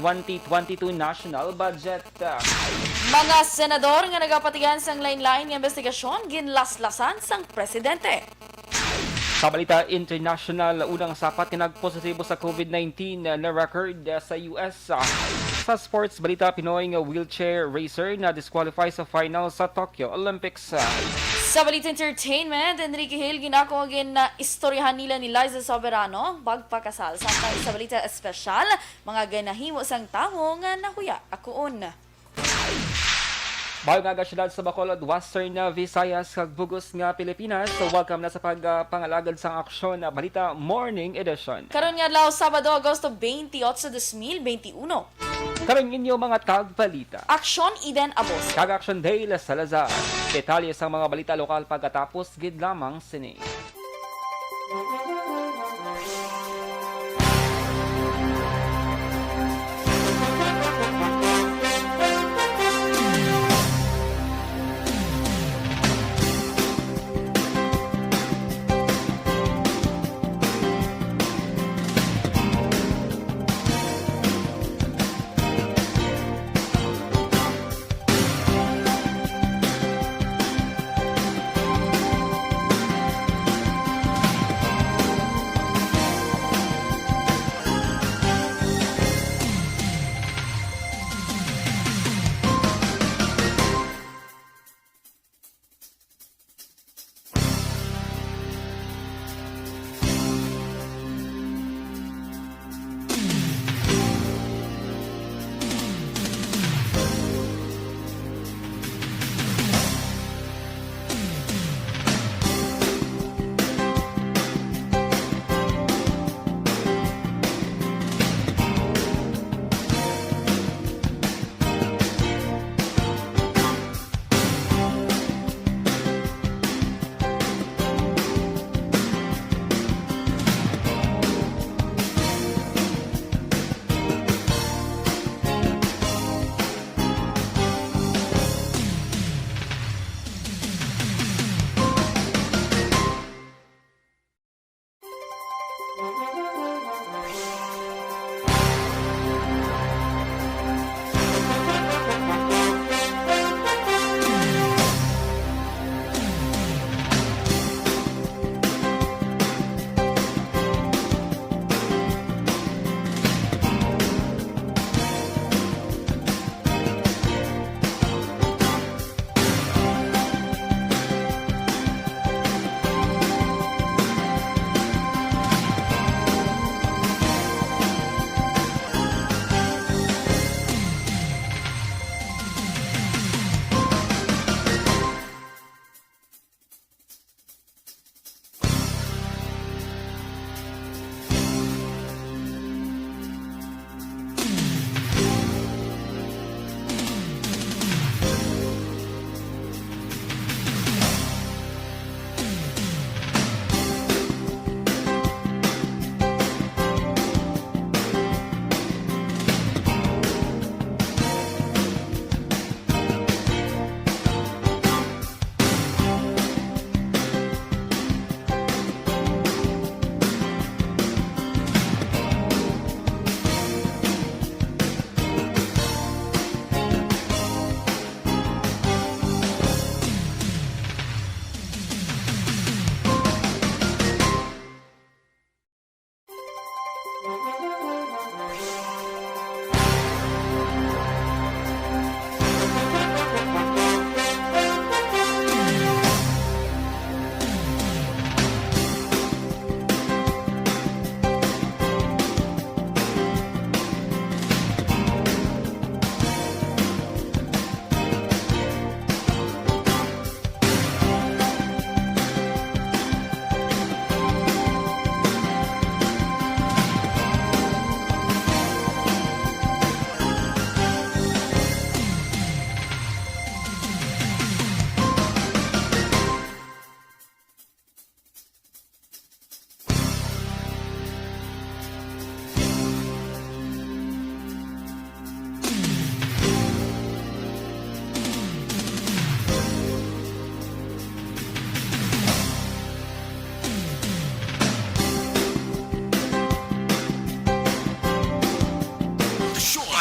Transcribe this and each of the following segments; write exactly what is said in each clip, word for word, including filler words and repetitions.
twenty twenty-two national budget. Mga senador nga nagapatigan sang lain-lain nga investigasyon ginlaslasan sang presidente. Sa balita international, unang sapat nga nagpositibo sa COVID nineteen na record sa U S. Sa sports balita, Pinoy nga wheelchair racer na disqualify sa final sa Tokyo Olympics. Sa balita entertainment, Enrique Hill, ginako nga ginaistoryahan nila ni Liza Soberano magpakasal. Samtang sa balita espesyal, mga ginahimo sang tawo nga nahuya akuon. Bayo nga aga, syudad sa Bacolod, Western Visayas, kag bug-os nga Pilipinas, so welcome na sa pagpangalagad sang Aksyon na Balita Morning Edition. Karon nga adlaw, Sabado, Agosto twenty-eight, dos mil twenty-one. Karon ninyo mga tagbalita. Aksyon, Eden Abos. Kag Aksyon, Dale Salazar. Detalye sang mga balita lokal pagkatapos gid lamang sini.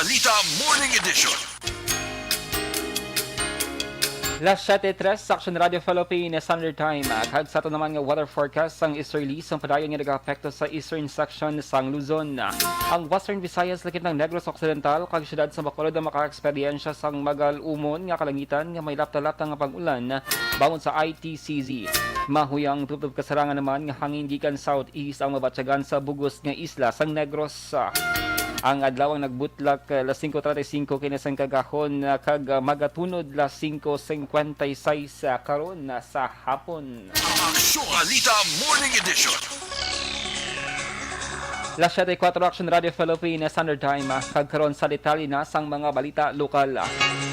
Balita Morning Edition. Las siete tres sa Action Radio Philippines Standard Time. Kag sa ato naman nga weather forecast, sang easterly sang padayon nga nagaapekto sa eastern section sang Luzon. Ang Western Visayas, lakip ng Negros Occidental, kag siyudad sa Bacolod ang makaeksperyensya sang magal-umon nga kalangitan nga may lapta-lapta nga pag-ulan bangod sa I T C Z. Mahuyang tubtob kasarangan naman nga hangin gikan southeast ang mabatyagan sa bug-os nga isla sang Negros. Ang adlaw ang nagbutlak, ah, las singko treinta y cinco kini sang kagahon, ah, kag, ah, magatunod las singko cincuenta y seis, ah, karon, ah, sa hapon. Aksyon Balita Morning Edition. Las siete y cuatro, Action Radio Philippines Standard Time, ah, kag karon sa detalye na sang mga balita lokal.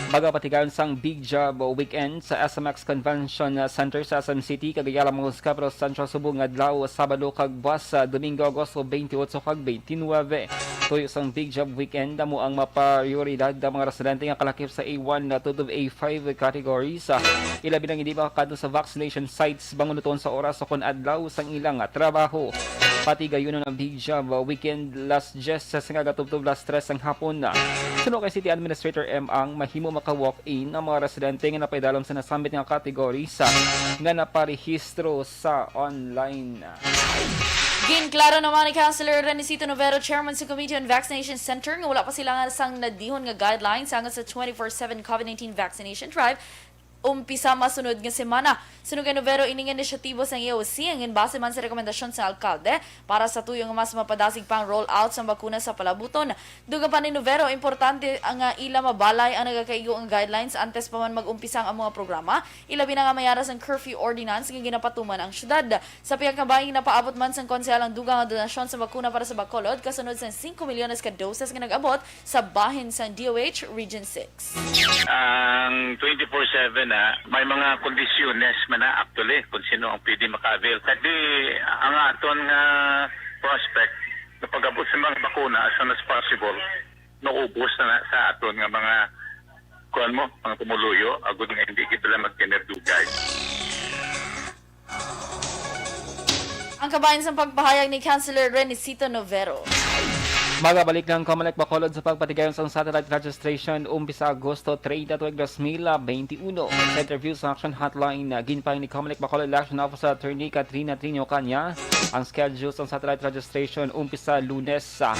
Magapatigayon sang Big Job Weekend sa S M X Convention Center sa S M City, kag Ayala Malls, Capital Central, subong nga adlaw, Sabado kag buwas, ah, Domingo, Agosto twenty-eight kag twenty-nine. Tuyo sang Big Job Weekend, amo ang maprioridad ang mga residente nga kalakip sa A one na tubtob A five categories. Ah, ilabi na nga hindi makakadto sa vaccination sites bangon uton sa oras o kon adlaw sang ilang, ah, trabaho. Patigayunon ang Big Job, ah, Weekend las diyes sa nga gatubtob las tres sang hapon. Suno kay City Administrator M Ang, mahimo maka-walk-in ang mga residente nga napaidalom sa nasambit nga categories, ah, nga naparehistro sa online. Ginklaro naman ni Councilor Renicito Novero, chairman sa Committee on Vaccination Center, nga wala pa sila nga sang nadihon nga guidelines angot sa twenty-four seven COVID nineteen vaccination drive umpisa masunod nga semana. Suno kay Novero, ini nga inisyatibo sang E O C ang ginbase man sa rekomendasyon sa alkalde para sa tuyo nga mas mapadasig pa ang roll out sang bakuna sa palabuton. Dugang pa ni Novero, importante nga ila mabalay ang nagakaigo nga guidelines antes pa man mag-umpisa ang among mga programa, ilabi na nga may ara sang curfew ordinance nga ginapatuman ang syudad. Sa pihak nga bahin, napaabot man sang konsehal ang dugang nga donasyon sa bakuna para sa Bacolod, kasunod sang singko milyones ka doses nga nag-abot sa bahin sang D O H Region six. Ang twenty-four seven na, may mga kondisyones man na actually kung sino ang pwede maka-avail. Kadi ang aton nga prospect na pag-abot sa mga bakuna as soon as possible, naubos na, na sa aton nga mga, kuwan mo, mga pumuluyo, agud nga hindi kita lang magtinerdugay. Ang kabahin sang pagpahayag ni Councilor Renicito Novero. Magabalik na ang Comelec Bacolod sa pagpatigayon sang satellite registration umpisa Agosto treinta tuig dos mil veintiuno. Sa interview sa Action Hotline, ah, ginpahayag ni Comelec Bacolod Election Officer Attorney Katrina Trinio Caña ang schedule sang satellite registration umpisa Lunes, ah,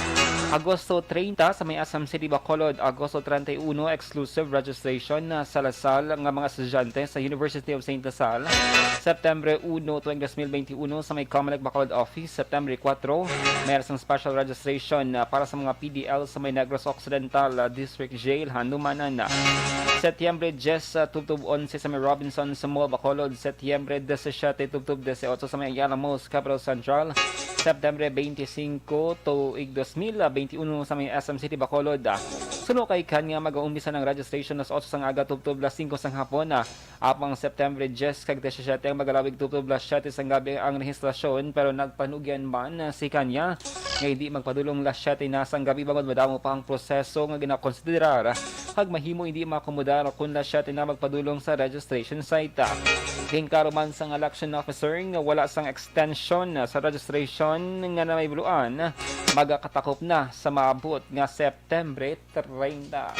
Agosto treinta sa may S M City Bacolod, Agosto treinta y uno exclusive registration, ah, sa Lasal nga mga estudyante sa University of Saint Lasal. September uno tuig dos mil veintiuno sa may Comelec Bacolod Office, September kuwatro, may sang special registration, ah, para sa mga P D L sa may Negros Occidental, ah, District Jail, Handumanan. Setyembre diyes, ah, tubtob onse sa may Robinsons Mall, Bacolod, Setyembre disisiete tubtob disiotso sa may Ayala Malls, Capital Central, Septembre twenty-five tuig dos mil veintiuno sa may S M City, Bacolod. Ah, suno kay Caña, mag-uumpisa ang registration las otso sang aga tubtob las singko sang hapon, ah. Apang September diyes kag disisiete ang magalawig tubtob las siyete sang gabi ang rehistrasyon, pero nagpanugyan man si Caña nga hindi magpadulong las siyete na sang gabi bangod madamo pa ang proseso nga ginakonsiderar kag mahimo hindi maakomodar kon las siyete na magpadulong sa registration site. Ginklaro man sang election officer nga wala sang extension sa registration nga na may buluan, magakatakop na sa maabot nga September treinta.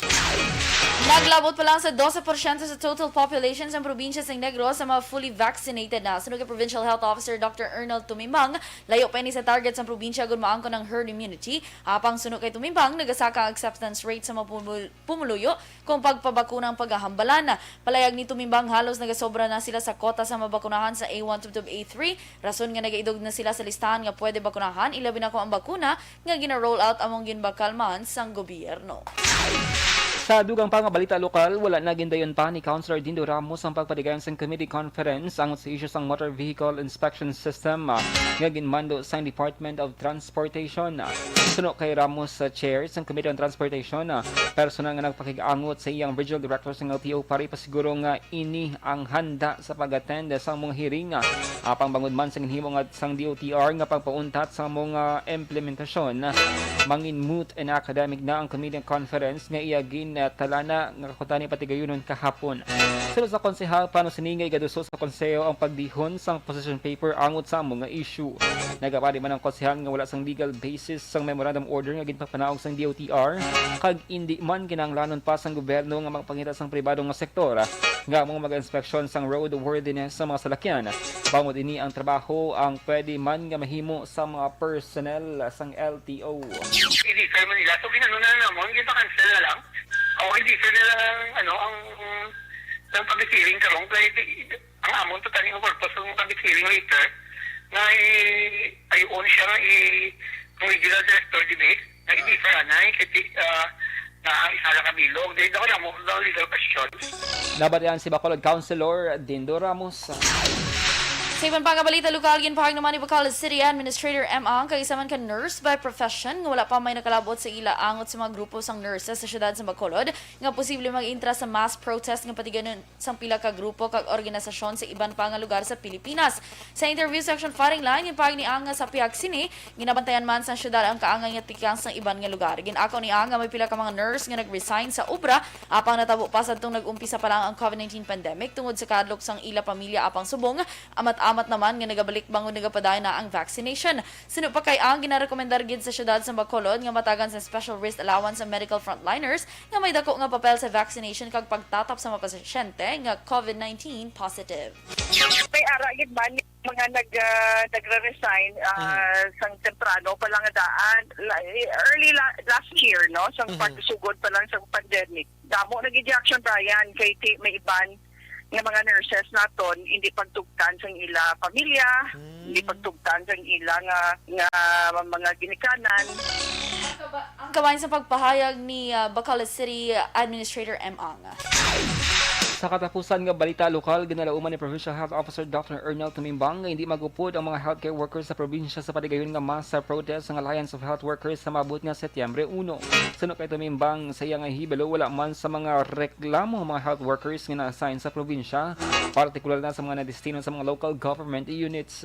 Naglabot pa lang sa dose porsyento sa total population sang probinsya sang Negros sa mga fully vaccinated na. Suno kay Provincial Health Officer Doctor Arnold Tumimbang, layo pa ini sa target sang probinsya kon maangkon ang herd immunity. Apang suno kay Tumimbang, nagasaka ang acceptance rate sa mga pumul-, pumuluyo kung pagpabakuna ang pagahambalan. Palayag ni Tumimbang, halos nagasobra na sila sa kota sa mabakunahan sa A one tubtob A three, rason nga nagaidog na sila sa listahan nga pwede bakunahan, ilabi na kung ang bakuna nga gina-roll out among ginbakal man sang gobyerno. Sa dugang pa nga balita lokal, wala na gindayon pa ni Councilor Dindo Ramos ang pagpatigayon sang committee conference angot sa isyu sang motor vehicle inspection system, ah, nga ginmando sang Department of Transportation. Suno kay Ramos, sa chair sang Committee on Transportation, ah, personal nga nagpakig-angot sa iyang regional director sang L T O para ipasiguro nga ini ang handa sa pag-attend sa mga hearing, ah, apang bangod man sa ginhimo nga sang D O T R nga pagpauntat sa mga implementasyon, mangin moot and academic na ang committee conference nga iya gin eh, Talana nga kuntani patigayunon kahapon. Sunod sa konsehal, plano sini nga igaduso sa konseho ang pagdihon sang position paper angot sa amo nga issue. Nagapadi man ang konsehal nga wala sang legal basis sang memorandum order nga ginpapanaog sang D O T R, kag indi man kinahanglanon pa sang gobyerno nga magpangita sang pribado nga sektor nga amo mag-inspeksyon sang roadworthiness sa mga salakyan. Bangod ini ang trabaho ang pwede man nga mahimo sa mga personnel sang L T O. I-defer man nila. So, ginano na namon, gina-cancel na lang. O, i-defer na lang, ano, ang, ang public hearing karon. Kaya di-, ang amon to tani nga purpose ng public hearing later, nga i-, ay, on siya nga i-, ang regional director, di ba? Nga i-defer, anay, kay ti-, ah, nga ang isa lang kabilog. Dahil ako na mo, daw legal question. Nabatian si Bacolod Councilor Dindo Ramos. Sa iban pa nga balita lokal, ginpahayag naman ni Bacolod City Administrator M. Ang, kag isa man ka nurse by profession nga wala pa may nakalabot sa ila angot sa mga grupo sang nurses sa siyudad sa Bacolod nga posible mag-intra sa mass protest nga patigayon sang pila ka grupo kag organisasyon sa iban pa nga lugar sa Pilipinas. Sa interview sa Action Firing Line, ginpahayag ni Ang nga sa pihak sini, ginabantayan man sang siyudad ang kaangay nga tikang sang iban nga lugar. Gin-ako ni Ang nga may pila ka mga nurse nga nag-resign sa obra apang natabo pa sadtong nag-umpisa pa lang ang COVID nineteen pandemic tungod sa kahadlok sang ila pamilya apang subong, amat-amat naman nga nagabalik bangod nagapadayon na ang vaccination. Suno pa kay Ang, ginarekomendar gid sa siyudad sa Bacolod nga matagan sa special risk allowance ang medical frontliners nga may dako nga papel sa vaccination kag pagtatap sa mga pasyente nga COVID nineteen positive. May ara gid man yung mga nag, ah, nagre-resign, ah, Mhm. sang temprano pa lang nga daan, la-, early la-, last year, no, sang Mhm. pagsugod pa lang sa pandemic. Damo na gid yung action, Brian, kay ti-, may iban nga mga nurses naton hindi pagtugtan sang ila pamilya, Hmm. hindi pagtugtan sang ila nga, nga mga ginikanan. Ang kaba-, ang kabahin sa pagpahayag ni, ah, Bacolod City Administrator M. Ang. Sa katapusan nga balita lokal, ginalauman ni Provincial Health Officer Doctor Ernel Tumimbang nga hindi magupod ang mga healthcare workers sa probinsya sa paligayon nga mass protest sang Alliance of Health Workers sa maabot nga Setyembre uno. Suno kay Tumimbang, sa iya nga hibalo, wala man sa mga reklamo ang mga health workers nga na-assign sa probinsya, partikular na sa mga nadestino sa mga local government units.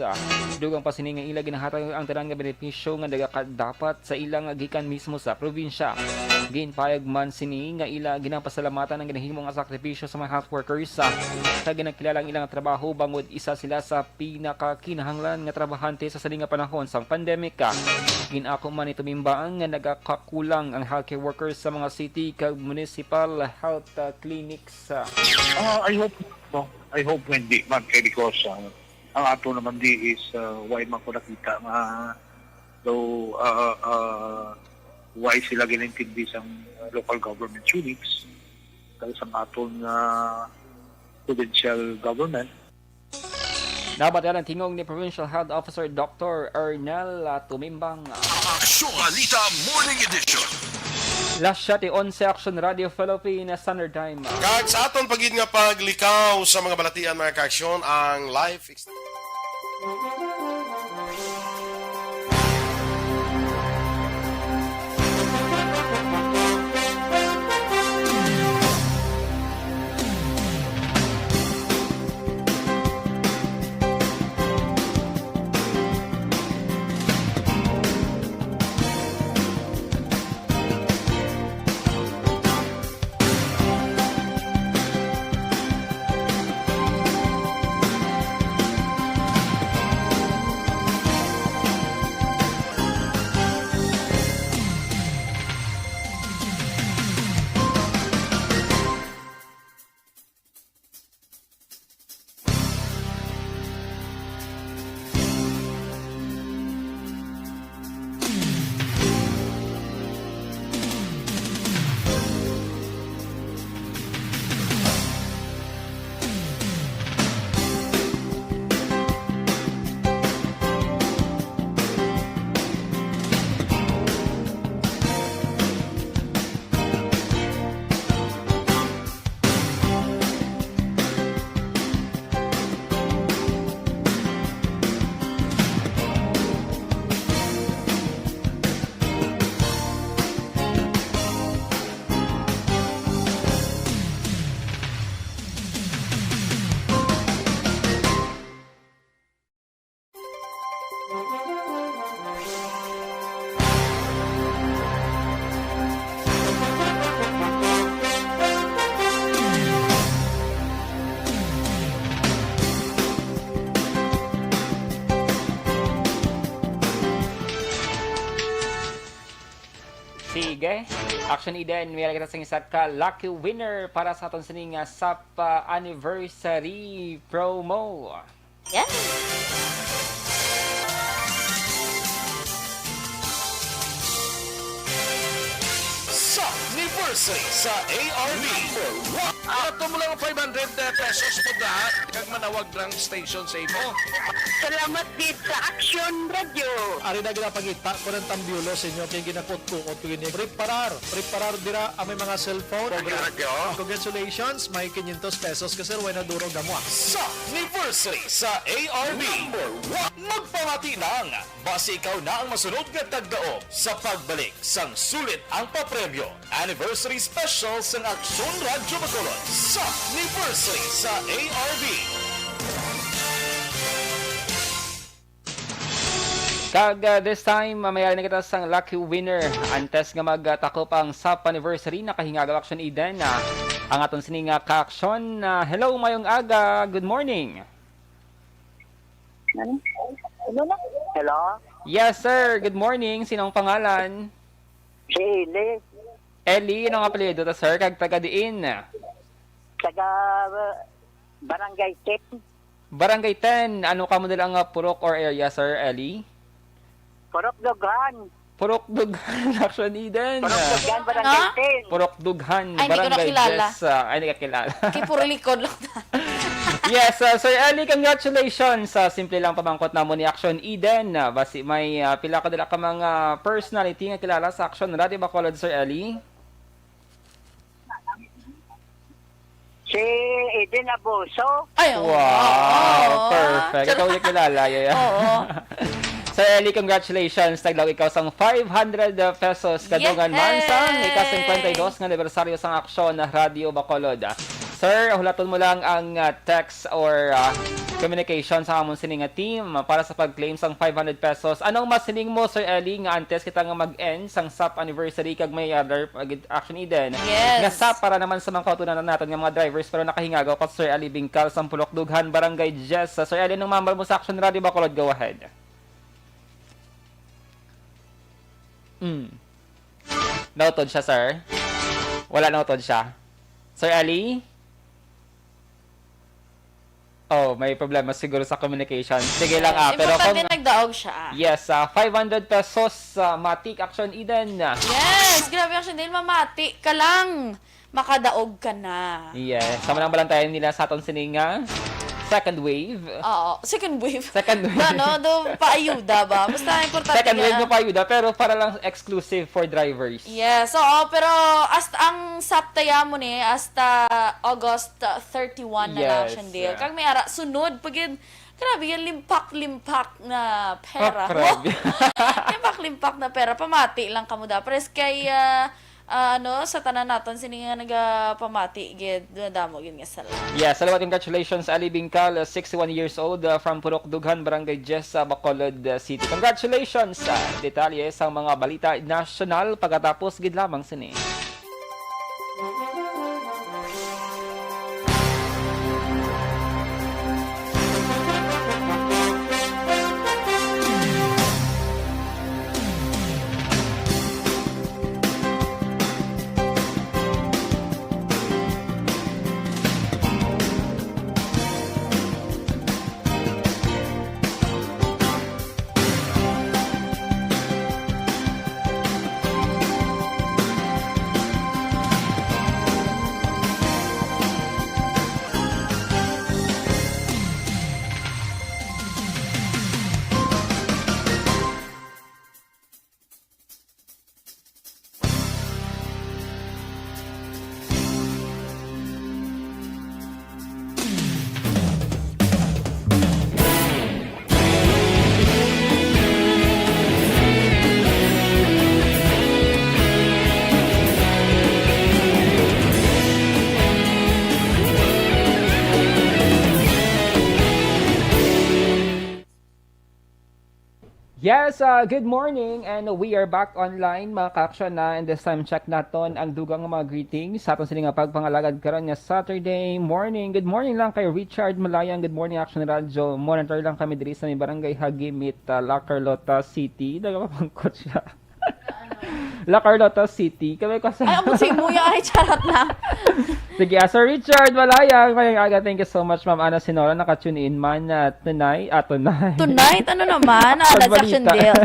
Dugang pa sini nga ila ginahatag ang tanan nga benepisyo nga nagakadapat sa ila nga gikan mismo sa probinsya. Ginpayag man sini nga ila ginapasalamatan ang ginahimo nga sakripisyo sa mga health workers, ah, kag ginakilala ang ilang trabaho bangod isa sila sa pinakakinahanglan nga trabahante sa sini nga panahon sang pandemic. Gin-ako man ni Tumimbang nga nagakakulang ang healthcare workers sa mga city kag municipal health, ah, clinics. Ah, I hope, no? I hope nga hindi man kay because, ah, ang ato naman di is, ah, why man ko nakita nga though, ah, ah, why sila ginintindi sang, ah, local government units kag sang aton nga provincial government. Nabatian ang tingog ni Provincial Health Officer Doctor Ernel, ah, Tumimbang. Aksyon Balita Morning Edition. Las siete onse, Aksyon Radio Philippines Standard Time. Kag sa aton pa gid nga paglikaw sa mga balatian, mga kaaksyon, ang life ex- Action Eden, may kita sing isa ka lucky winner para sa aton sini nga SAP, ah, anniversary promo. Yes. Sa anniversary sa A R B. Number one. Ato mo lang five hundred pesos po na kag manawag ng station sa imo. Salamat gid sa Action Radio. Ari na ginapangita ko ng tambyulo sa inyo kay ginakot-kuot ko ini. Preparar, preparar dira ang may mga cellphone. Action Radio. Congratulations, may quinientos pesos ka, sir. Way na duro gamo, ah. Sa anniversary sa A R B. Number one. Magpamati lang. Basi ikaw na ang masunod nga tagdaog sa pagbalik sang sulit ang papremyo. Anniversary Special sang Aksyon Radyo Bacolod sa Anniversary sa A R B. Kag, ah, this time, ah, may ari na kita sang lucky winner. Antes nga magtakop ang SAP anniversary, nakahingaga Action Eden, ah, ang aton sini nga ka-aksyon. Ah, hello, mayong aga. Good morning. Ano? Ano na? Hello? Yes, sir. Good morning. Sino ang pangalan? Si Eli. Eli, anong apelyido ta, sir? Kag taga diin? Taga, uh, Barangay ten. Barangay ten. Ano ka mo nila nga purok or area, Sir Eli? Purok Dughan. Purok Dughan, Action Eden. Purok Dughan, Barangay Ha? ten. Purok Dughan, Ay, hindi ko Barangay nakilala. Jess, ah, ay, hindi ka kilala. Kay puro likod lang na. Yes, ah, Sir Eli, congratulations. Ah, simple lang pamangkot namo ni Action Eden. Ah, basi may, ah, pila ka dala ka mga personality nga kilala sa Action Radio Bacolod, Sir Eli? Si Eden Abuso. Ay, oo. Wow, Oo. Perfect. Ikaw yung kilala, yaya. Oo. Sir Eli, congratulations. Taglaw ikaw sang five hundred pesos. Kadungan man sang Yehey! ika-singkwenta y dos nga anibersaryo sang Aksyon na Radio Bacolod. Sir, hulaton mo lang ang, ah, text or, ah, communication sa amon sini nga team para sa pag-claim sang five hundred pesos. Anong masiling mo, Sir Eli, nga antes kita nga mag-end sang SAP anniversary kag may other pag-, Action Eden? Yes. Nga SAP para naman sa mga kautunan naton nga mga drivers pero nakahingaga pa, Sir Eli Bingkal, sang Purok Dughan, Barangay Jess. Sa Sir Eli, anong mambal mo sa Action Radio Bacolod? Go ahead. Mm. Nautod siya, sir? Wala nautod siya. Sir Ali? Oh, may problema siguro sa communication. Sige lang, ah, pero Importante kung nagdaog siya, ah. Yes, ah, five hundred pesos, ah, matik, Action Eden. Yes, grabe, Action Eden, mamati ka lang. Makadaog ka na. Yes, sama lang balantayan nila sa aton sining, ah, second wave. Oo, second wave. Second wave. Ano, do, paayuda ba? Basta importante Second wave nga na paayuda, pero para lang exclusive for drivers. Yes, oo, pero hasta ang SAP taya mo ni, hasta August thirty-one na lang Yes, siyang deal. yeah. Kag may ara, sunod, pag yun, grabe yan, limpak-limpak na pera. Oh, grabe. Limpak-limpak na pera. Pamati lang kamo da. Pares kay, ah, ah, ano, sa tanan naton, sini nga nagapamati, gid, madamo gid nga salamat. Yeah, salamat. Congratulations, Ali Bingkal, uh, sixty-one years old, uh, from Purok Dughan, Barangay Jess, uh, Bacolod, uh, City. Congratulations sa detalye sa mga balita nasyonal pagkatapos gid lamang sini. Yes, uh, good morning, and we are back online, mga ka-action na, and this time check naton ang dugang nga mga greetings sa aton sini nga pagpangalagad karon nga Saturday morning. Good morning lang kay Richard Malayang. Good morning, Action Radio. Monitor lang kami diri sa may barangay Hagimit, uh, La Carlota City. Nagapapangkot siya. La Carlota City. Kami ko sa... Ay, ang sa imo ya. Ay, charot na. Sige, ah, Sir Richard Malayang, mayang aga. Thank you so much, Ma'am Ana Sinora. Naka-tune in man, ah, tonight. Ah, tonight. Tonight? Ano naman? Ah, Sa that's Action balita. Deal.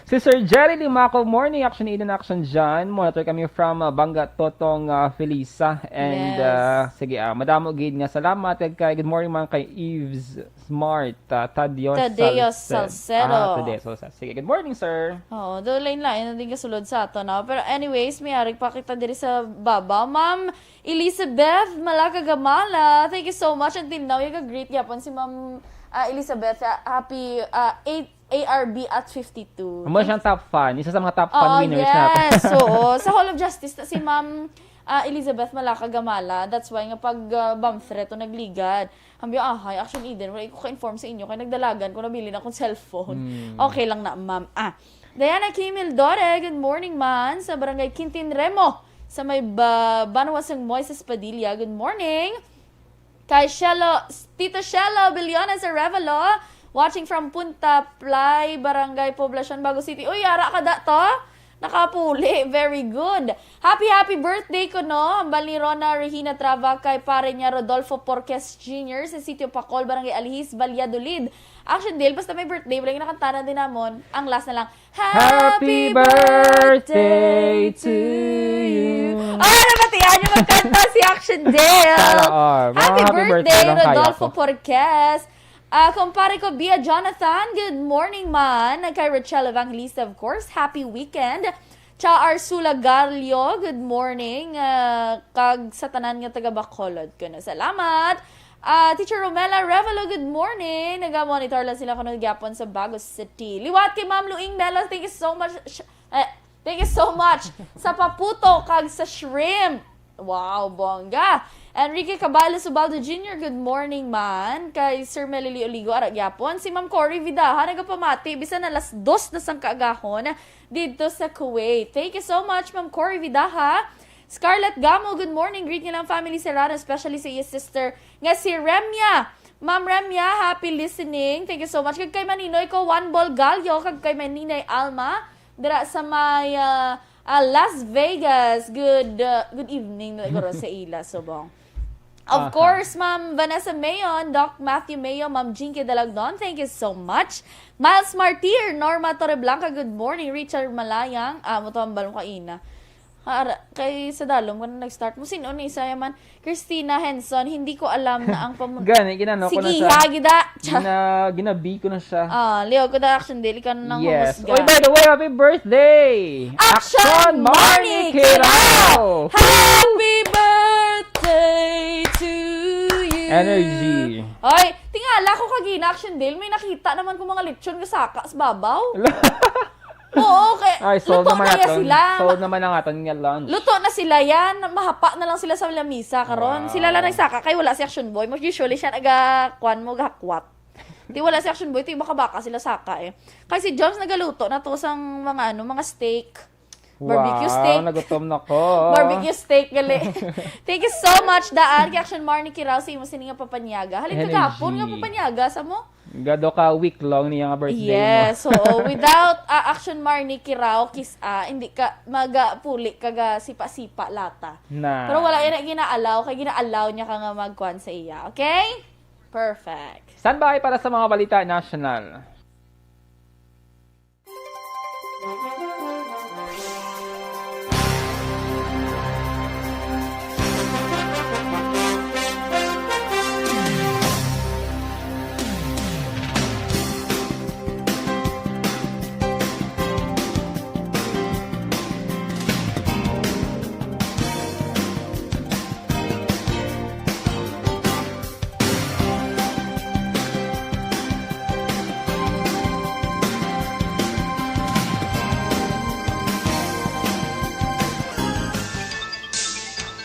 Si Sir Jerry Limaco, morning, Action Eden, Action John. Monitor kami from, ah, Banga Totong, ah, Felisa. And, Yes. ah, sige, ah, madamo gid nga salamat. Kag kay, good morning man kay Eves Smart, ah, Tadeo Tadeo Salce-, Salcedo. Ah, Tadeo Salcedo. Sige, good morning, sir. Oo, do lain-lain na din kasulod sa ato na. Pero anyways, may arig pa kita diri sa baba. Ma'am Elizabeth Malakagamala, thank you so much. Until now, yung greet yapon si Ma'am, ah, Elizabeth. Ah, happy, ah, eight A R B at fifty-two. Amo siyang top fan. Isa sa mga top fan Oo, winners natin. yes. Oo. Sa Hall of Justice na si Ma'am, ah, Elizabeth Malakagamala. That's why nga pag, ah, bomb threat to nagligad. Ambyo, ahay, Action Eden, wala ko ka-inform sa inyo, kay nagdalagan ko, nabili na akong cellphone. Hmm. Okay lang na, ma'am. Ah, Diana Kimil Dore, good morning man, sa Barangay Quintin Remo, sa may ba-, Banwa sang Moises Padilla, good morning. Kay Shelo, Tito Shelo Billones Arevalo, watching from Punta Play, Barangay Poblacion, Bago City. Uy, ara ka da to? Nakapuli. Very good. Happy, happy birthday ko, no? Hambal ni Rona Regina Trava kay pare niya Rodolfo Porquez Junior sa Sitio Pacol, Barangay Alihis, Valladolid. Action deal, basta may birthday, wala yung nakantanan din namon. Ang last na lang, Happy Happy birthday birthday to to you. you. Ah, nabatian yung magkanta si Action Dale. Sana all. Mga Happy happy birthday birthday, lang kaya Rodolfo ko. Porquez. Ah, kumpare ko, Bia Jonathan, good morning man. Kay Rachel Evangelista, of course, happy weekend. Cha Arsula Galio, good morning. Ah, kag sa tanan nga taga Bacolod ko na. Salamat. Ah, Teacher Romela Revalo, good morning. Naga-monitor lang sila kuno gyapon sa Bago City. Liwat kay Ma'am Luing Melo, thank you so much. Sh-, eh, thank you so much sa paputo kag sa shrimp. Wow, bongga. Enrique Caballo Subaldo Junior, good morning man. Kay Sir Melily Oligo, ara gyapon. Si Ma'am Cory Vidaha, nagapamati, bisan na alas dos na sang kaagahon, dito sa Kuwait. Thank you so much, Ma'am Cory Vidaha. Scarlett Gamo, good morning. Greet niyo lang family Serrano, especially sa iya sister nga si Remya. Ma'am Remya, happy listening. Thank you so much. Kag kay Maninoy ko, Juan Bolgallo, kag kay Maninay Alma, dira sa may, ah, ah, Las Vegas. Good, ah, good evening na guro sa ila, subong. Of Aha. course, Ma'am Vanessa Mayon, Doc Matthew Mayo, Ma'am Jinky Dalagdon, thank you so much. Miles Martir, Norma Torreblanca, good morning. Richard Malayang, ah, mo to ang balong kaina. Ara, kay sa dalom ko na nag-start mo. Sino ni isa man? Christina Henson, hindi ko alam na ang pamun- Gani, ginano ko na Sige, siya. ha, gida. Gina-, ginabi ko na siya. Ah, Leo, ko da Action Daily ka nang Yes. humusga. Oy, by the way, happy birthday! Action Action Marnie Marnie Kirao! Kirao! Happy birthday to you! Energy. Oy, tingala ko kagina, Action Daily, may nakita naman ko mga lechon nga saka sa babaw. Oo, kay Ay, sold luto naman na yan natin. sila. Sold naman ang aton nga lunch. Luto na sila yan. Mahapa na lang sila sa lamisa karon. Wow. Sila lang nagsaka kay wala si Action Boy. Mo usually siya naga, kwan mo, gahakwat. Di wala si Action Boy, di baka-baka sila saka eh. Kay si Joms nagaluto na to sang mga ano, mga steak. Barbecue Wow, steak. nagutom na ko. Barbecue steak, gali. Thank you so much, Daan. Kay Action Marnie Kirao sa imo sini nga papanyaga. Halin Energy. kagapon nga papanyaga sa mo? Gado ka week long niya nga birthday mo. Yes, oo. Without, ah, Action Marnie Kirao, kis, ah, hindi ka magapuli ka ga sipa-sipa lata. Na. Pero wala yan na ginaalaw, kay ginaalaw niya ka nga magkuan sa iya. Okay? Perfect. Standby para sa mga balita national.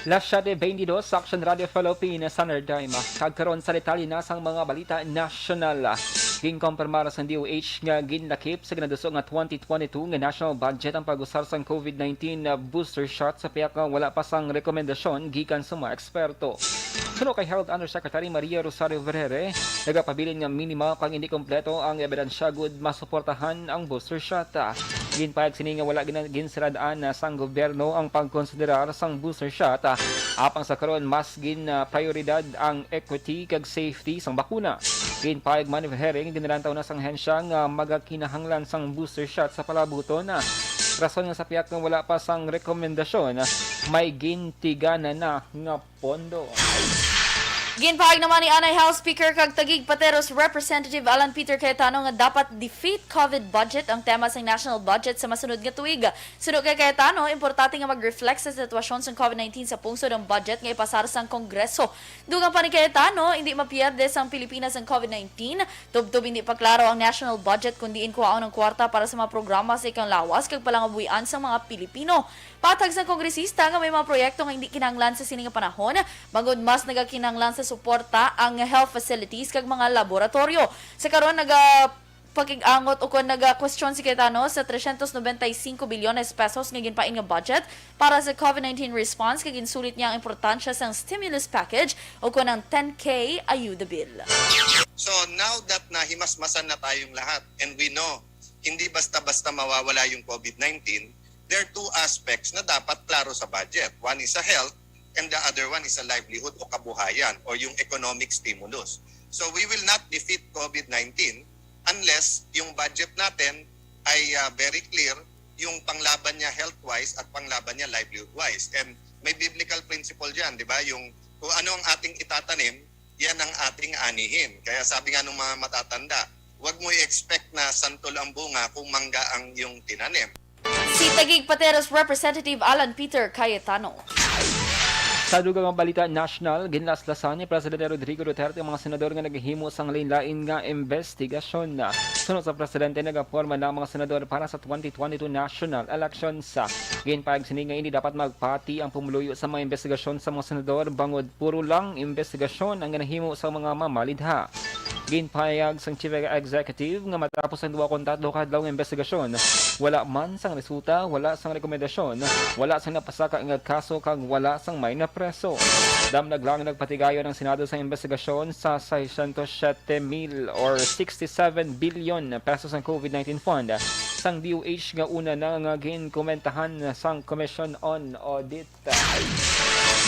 Las siete veintidós sa Action Radio Philippines Standard Time. Kag karon sa detalye na sang mga balita nasyonal. Ginkompirmar sang D O H nga ginlakip sa ginaduso nga twenty twenty-two nga national budget ang pag-usar sang COVID nineteen booster shot sa pihak nga wala pa sang rekomendasyon gikan sa mga eksperto. Suno kay Health Undersecretary Maria Rosario Vergere, nagapabilin nga minimal kag hindi kompleto ang ebidensya gud masuportahan ang booster shot. Ginpahayag sini nga wala gina-, ginsarad-an na sang gobyerno ang pagkonsiderar sang booster shot, ah, apang sa karon mas gin, ah, prioridad ang equity kag safety sang bakuna. Ginpahayag man ni Ferre nga ginalantaw na sang ahensya nga magakinahanglan sang booster shot sa palabuton, ah, rason nga sa pihak nga wala pa sang rekomendasyon, ah, may gintiganan na nga pondo. Ginpahayag naman ni anay House Speaker kag Taguig Pateros Representative Alan Peter Cayetano nga dapat defeat COVID budget ang tema sang national budget sa masunod nga tuig. Suno kay Cayetano, importante nga mag-reflect sa sitwasyon sang COVID nineteen sa pungsod ang budget nga ipasar sang Kongreso. Dugang pa ni Cayetano, hindi mapierde sang Pilipinas ang COVID nineteen. Tubtob hindi pa klaro ang national budget kung diin kuhaon ang kwarta para sa mga programa sa ikang lawas kag palangabuhian sang mga Pilipino. Patag sang kongresista nga may mga proyekto nga hindi kinahanglan sa sini nga panahon, bangod mas nagakinahanglan sa suporta ang health facilities kag mga laboratoryo. Sa karon, naga pakig-angot ukon nagakwestiyon si Cayetano sa trescientos noventa y cinco bilyones pesos nga ginpain nga budget para sa COVID nineteen response, kag ginsulit niya ang importansya sang stimulus package ukon ang ten K ayuda bill. So now that nahimasmasan na tayong lahat and we know hindi basta-basta mawawala yung COVID nineteen, there are two aspects na dapat klaro sa budget. One is sa health and the other one is sa livelihood o kabuhayan o yung economic stimulus. So we will not defeat COVID nineteen unless yung budget natin ay ah, very clear yung panglaban niya health-wise at panglaban niya livelihood-wise. And may biblical principle dyan, di ba? Yung kung ano ang ating itatanim, yan ang ating anihin. Kaya sabi nga ng mga matatanda, huwag mo i-expect na santol ang bunga kung mangga ang iyong tinanim. Si Taguig Pateros Representative Alan Peter Cayetano. Sa dugang nga balita nasyonal, ginlaslasan ni Presidente Rodrigo Duterte ang mga senador nga naghimo sang lain-lain nga investigasyon. Suno sa presidente, nagaporma na ang mga senador para sa twenty twenty-two national elections. Ginpahayag sini nga hindi dapat magpati ang pumuluyo sa mga investigasyon sa mga senador bangod puro lang investigasyon ang ginahimo sa mga mamalidha. Ginpahayag sang Chief Executive nga matapos ang duha kon tatlo ka adlaw nga investigasyon, wala man sang resulta, wala sang rekomendasyon, wala sang napasaka nga kaso kag wala sang may napreso. Damlag lang nagpatigayon ang Senado sa investigasyon sa seiscientos siete mil or sixty-seven billion pesos ang COVID nineteen fund sang D O H nga una na nga ginkomentahan sang Commission on Audit.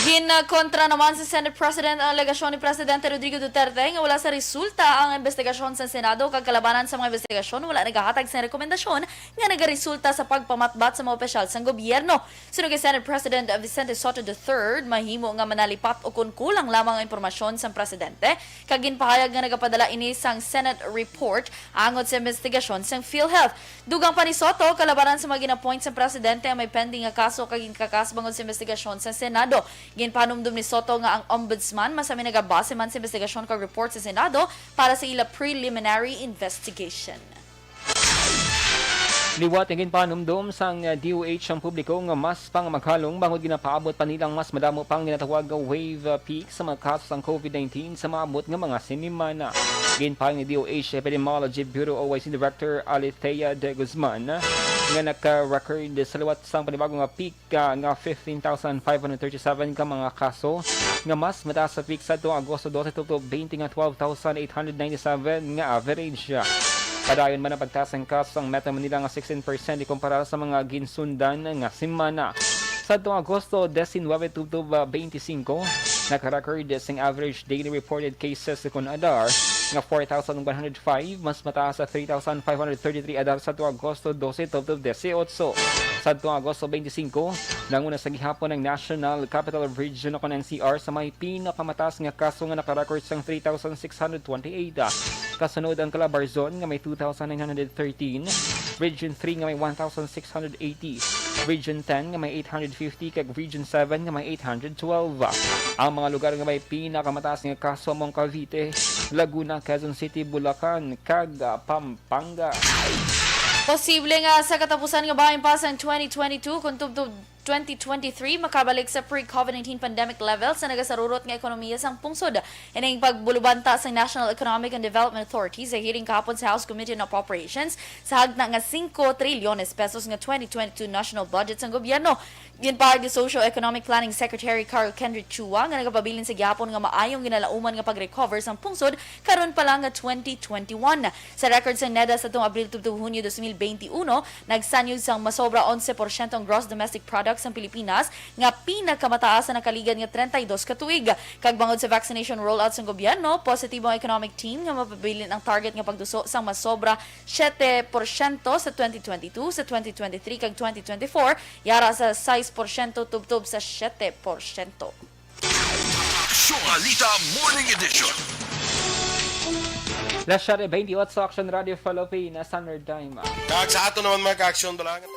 Ginkontra naman sa Senate President ang alegasyon ni Presidente Rodrigo Duterte nga wala sa resulta ang investigasyon sa Senado kag kalabanan sa mga investigasyon wala nagahatag sa rekomendasyon nga nagaresulta sa pagpamatbat sa mga opisyal sang gobyerno. Suno kay Senate President Vicente Sotto the third, mahimo nga manalipat ukon kulang lamang ang impormasyon sang presidente kag ginpahayag nga nagapadala ini sang Senate report angot sa investigasyon sang PhilHealth. Dugang pa ni Sotto, kalabanan sa mga gin-appoint sang presidente ang may pending nga kaso kag ginkakas bangod sa investigasyon sa Senado. Ginpahanumdom ni Sotto nga ang Ombudsman masami nagabase man sa investigasyon kag report sa Senado para sa ila preliminary investigation. Liwat nga ginpahanumdom sang D O H ang publiko nga mas pang maghalong bangod ginapaabot pa nila ang mas madamo pang ginatawag nga wave peak sa mga kaso sang COVID nineteen sa maabot nga mga sinimana. Ginpahayag ni D O H Epidemiology Bureau O I C Director Alethea de Guzman nga naka-record sa liwat sang panibago nga peak ka nga fifteen thousand five hundred thirty-seven ka mga kaso nga mas mataas sa peak sadto Agosto dose tubtob twenty nga twelve thousand eight hundred ninety-seven nga average. Padayon man ang pagtaas sang kaso sang Metro Manila nga sixteen percent ikumpara sa mga ginsundan nga semana. Sadto Agosto diecinuebe tubtob twenty-five, naka-record sing average daily reported cases kon adar nga four thousand one hundred five, mas mataas sa three thousand five hundred thirty-three adar sadto Agosto dose tubtob dieciocho. Sadto Agosto twenty-five, nanguna sa gihapon ang National Capital Region o kon N C R sa may pinakamataas nga kaso nga naka-record sang three thousand six hundred twenty-eight. Kasunod ang Calabarzon nga may two thousand nine hundred thirteen, Region three nga may one thousand six hundred eighty, Region ten nga may eight hundred fifty, kag Region seven nga may eight hundred twelve. Ang mga lugar nga may pinakamataas nga kaso amo ang Cavite, Laguna, Quezon City, Bulacan, kag, ah, Pampanga. Posible nga sa katapusan nga bahin pa sang twenty twenty-two, kon tubtob twenty twenty-three, makabalik sa pre-COVID nineteen pandemic levels sa nagasarurot nga ekonomiya sang pungsod. Ining pagbulubanta sang National Economic and Development Authority sa hearing kahapon sa House Committee on Appropriations sa hagna nga singko trilyones pesos nga twenty twenty-two national budget sang gobyerno. Ginpahayag ni Socio-Economic Planning Secretary Carl Kendrick Chua nga nagapabilin sa gihapon nga maayong ginalauman nga pag-recover sang pungsod karon pa lang nga twenty twenty-one. Sa record sang NEDA sa tuong Abril tubtob Hunyo dos mil benti uno, nagsanyog sang masobra onse porsyento ang gross domestic product sang Pilipinas, nga pinakamataas sa nakaligad nga treinta y dos ka tuig. Kag bangod sa vaccination rollout sang gobyerno, positibo ang economic team nga mapabilin ang target nga pagduso sang masobra siyete porsyento sa twenty twenty-two, sa twenty twenty-three kag twenty twenty-four, yara sa sais porsyento tubtob sa siyete porsyento. Aksyon Balita Morning Edition. Las siete bentiocho, Aksyon Radio Filipina, Standard Time. Kag sa ato naman, mga ka-aksyon, balangan.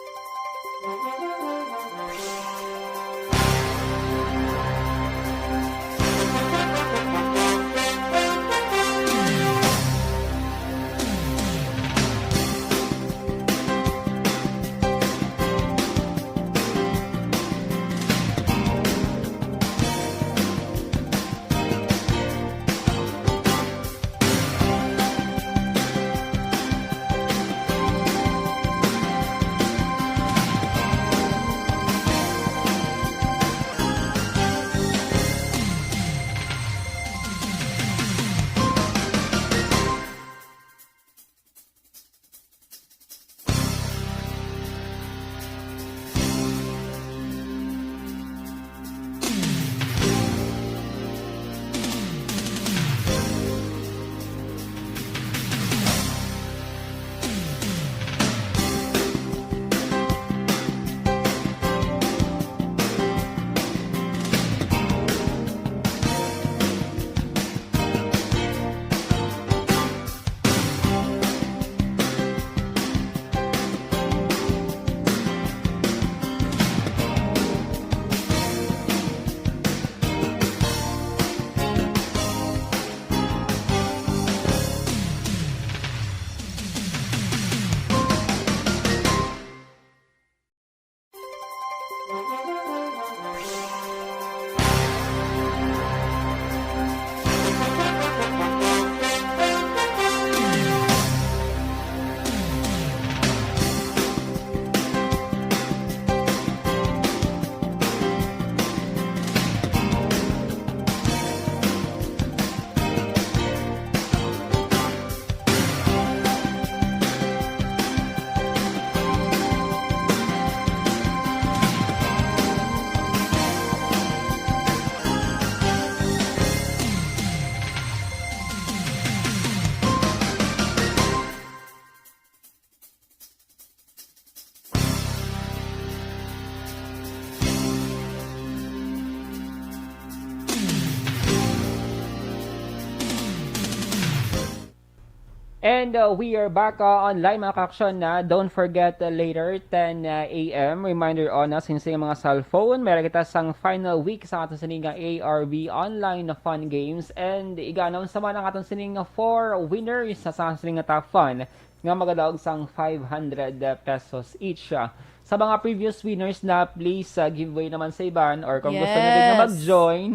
And, uh, we are back, uh, online, mga ka-aksyon, na. Don't forget, uh, later, ten, uh, a m. Reminder on us, sa inyong mga cellphone, meron kita sang final week sa aton sini nga A R B online na fun games. And iga-announce naman ang aton sini nga four winners sa, sa aton sini nga top fun nga magadaog sang five hundred pesos each. Ah, sa mga previous winners na, please, ah, give way naman sa iban, or kung gusto niyo din na Yes. mag-join,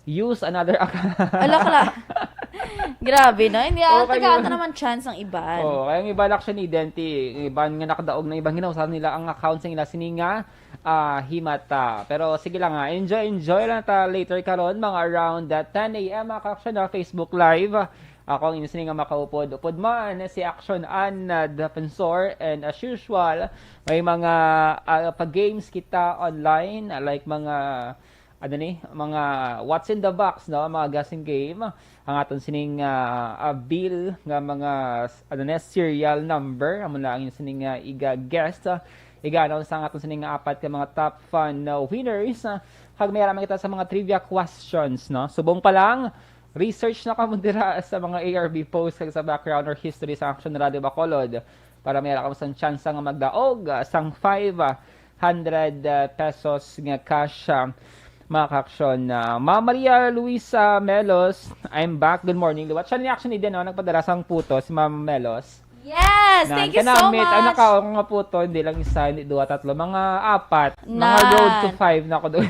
use another account. Ala ka la. Grabe, no? Hindi, ah, Okay, tagaan yun. ta naman chance ang iban. Oo, kaya ang iban actually, Denti, ang iban nga nakadaog na iban, ginausan nila ang account sa ila sini nga, ah, himata. Pero sige lang, ha, enjoy, enjoy lang ta later karon, mga around, ah, ten a m, mga ka-aksyon, ha, Facebook Live. Ako ang inyo sini nga makaupod-upod man, si Action Ann, ah, Defensor, and as usual, may mga, ah, pag-games kita online, ah, like mga, ano ni, mga what's in the box, no? Mga guessing game. Ang aton sining, ah, ah, bill nga mga, ano ni, serial number, amo na ang inyo sining, ah, iga-guess, ah, iga-announce ang aton sining apat ka mga top fun, ah, winners, ah, kag may aram kita sa mga trivia questions, no? Subong pa lang, research na kamo dira sa mga A R B post kag sa background or history sa Action Radio Bacolod para may ara kamo sang tsansa nga magdaog, ah, sang five hundred, ah, pesos nga cash, ah, mga ka-aksyon. Ah, Ma'am Maria Luisa Melos, I'm back. Good morning, liwat. Siya ni actually din, no? Nagpadala sang puto, si Ma'am Melos. Yes! Yes, thank you so much. Ang nakaon nga puto, hindi lang isa, hindi duwa, tatlo, mga apat. Mga road to five na ako doon.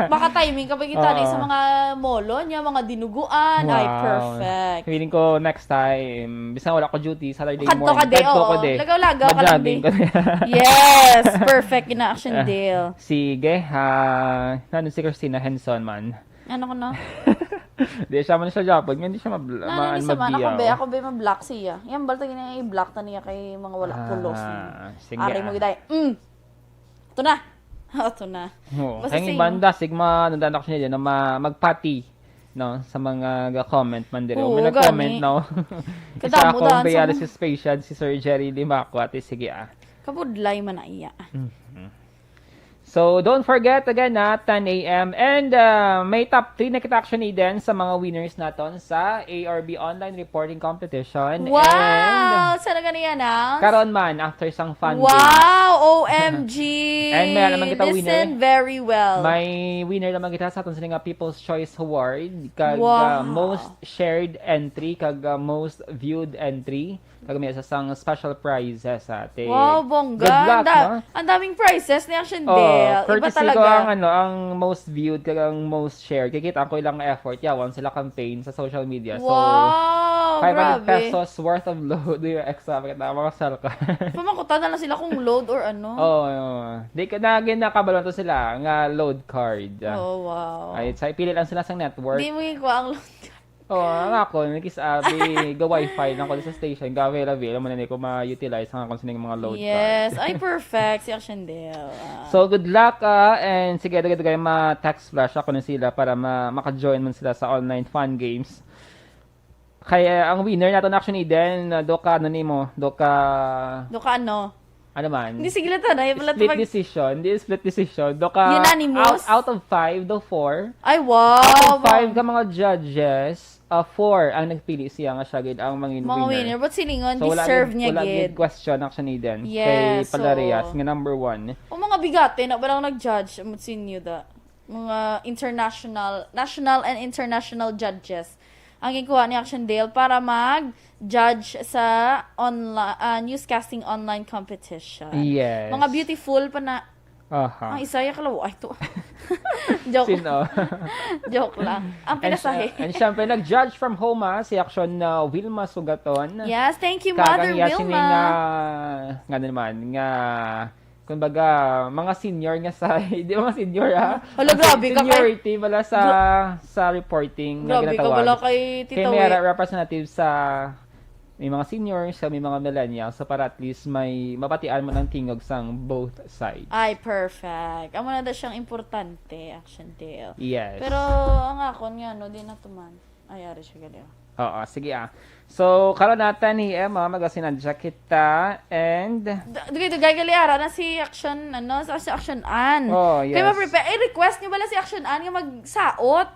Maka-timing ka pa kita na sa mga molo niya, mga dinuguan. Ay, perfect. Feeling ko next time, bisan wala ko duty, Saturday morning, kadto ka, day, kadto ko, oo. Lagaw-lagaw ka lang, day. Yes, perfect. Ina-action, Dale. Sige, ha, nano si Christina Henson man? Ano ko, no? Di siya man siya Japon, nga hindi siya mabla-, Nano ni sa man, ako, be, ako, be, ma-block siya. Yan, balta gina i-block ta niya kay mga wala pulos. Ah, sige, Ari mo ah. Giday. Mm. Ito na. Ito na. Oo, basta kay same. Banda, sigma, nandaan ako siya dyan, na ma-, magpati, no, sa mga ga-comment man diri. Oo, may nag-comment, gani. No? Kadamo. Isa akong daan sa dialysis patient, si Sir Jerry Limaco, ate, sige, ah. Kabudlay man na iya. Mhm. So, don't forget, again, na ten a m. And, uh, may top three na kita actually din sa mga winners naton sa A R B Online Reporting Competition. Wow! And sana gani yan, ah? Karon man, after sang fun game. Wow! O M G! And may alam man kita winner. Listen very well. May winner naman kita sa aton sila nga People's Choice Award. Kag, wow, uh, most shared entry, kag, uh, most viewed entry. Kag may isa sang special prizes, ate. Wow, bongga. Good luck, no? Ang da-, ang daming prizes ni Action Dale. Iba talaga. Oh, courtesy ko ang, ano, ang most viewed kag ang most shared. Kikita ko ilang effort. Yawan sila campaign sa social media. So, wow, grabe. Five hundred pesos worth of load. Yung extra, makita, mga sell ka. Pamakutan na lang sila kung load or ano. Oo, oo. Di ka na, ginakabalo to sila nga load card. Oh, wow. Ay, sa ipili lang sila sa network. Di mo ikuha ang load card. Oh, ang ako, nagkis-, ah, di, ga-wifi lang ko sa station, ga-avail-avail, amo na ni ko ma-utilize ang akong sining mga load card. Yes, ay perfect si Action Dale. Ah. So, good luck, ah, and sige, dugay-dugay ma-text flash ako na sila para ma-, maka-join man sila sa online fun games. Kaya ang winner nato na actually din, ah, do ka, ano nimo, do ka Do ka ano? Ano man? Hindi, sige lang, tanay. Wala. Split decision. Hindi, split decision. Do ka unanimous? Out, out of five, do four. Ay, wow! Out of five ka mga judges, ah, four ang nagpili siya nga siya gid ang mangin-, mga winner. Winner. But silingon, so, wala deserve gid, niya wala gid gid question actually din. Yes, kay Palariyas, so, nga number one. O mga bigate na ba lang nag-judge, amot sinyo da? Mga international, national and international judges ang ginkuha ni Action Dale para mag-judge sa onla-, ah, newscasting online competition. Yes. Mga beautiful pa na. Aha. Ang isa, ya, kalaw-, ay, to. Joke. Sino? Joke lang. Ang pinasahe. And sy-, and syempre, nag-judge from home, ah, si Action, ah, Wilma Sugaton. Yes, thank you, Mother Wilma. Kag ang iya sining, ah, nga naman, nga kumbaga, mga senior nga sa, di ba, mga senior, ha? Hala, grabe ka kay, seniority bala sa, gra-, sa reporting nga ginatawag. Grabe ka bala kay Tita Wi. Kay may ara representative sa, may mga seniors, sa may mga millennials, so para at least may mabatian man ang tingog sang both sides. Ay, perfect. Amo na daw siyang importante, Action Dale. Yes. Pero ang akon nga, no, di na tuman. Ay, ari siya gali, oh. Oo, sige, ah. So, karon natin ni Emma, magasinadya kita, and da-, dugay-dugay gali, ara na si Action, ano, sa, si Action Ann. Oh, yes. Kay ma-prepare, eh, request niyo bala si Action Ann nga magsaot?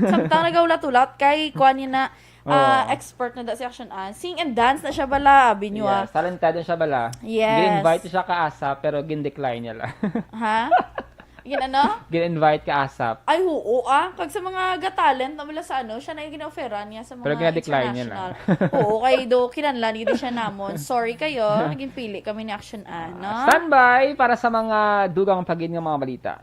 Samtang nagaulat-ulat kay kuan niya na, ah, oo, expert na da si Action Ann. Sing and dance na siya bala, abi niyo, ah. Yes, talentado siya bala. Yes. Gin-invite siya ka ASAP, pero gin-decline niya lang. Ha? Gin-ano? Gin-invite ka ASAP. Ay, oo, ah. Kag sa mga Got Talent na wala sa ano, siya na yung gin-offeran niya sa mga international. Pero gina-decline niya lang. Oo, kay do, kinahanglan, hindi siya namon. Sorry kayo, naging pili kami ni Action Ann, no? Ah, standby para sa mga dugang pa gid nga mga balita.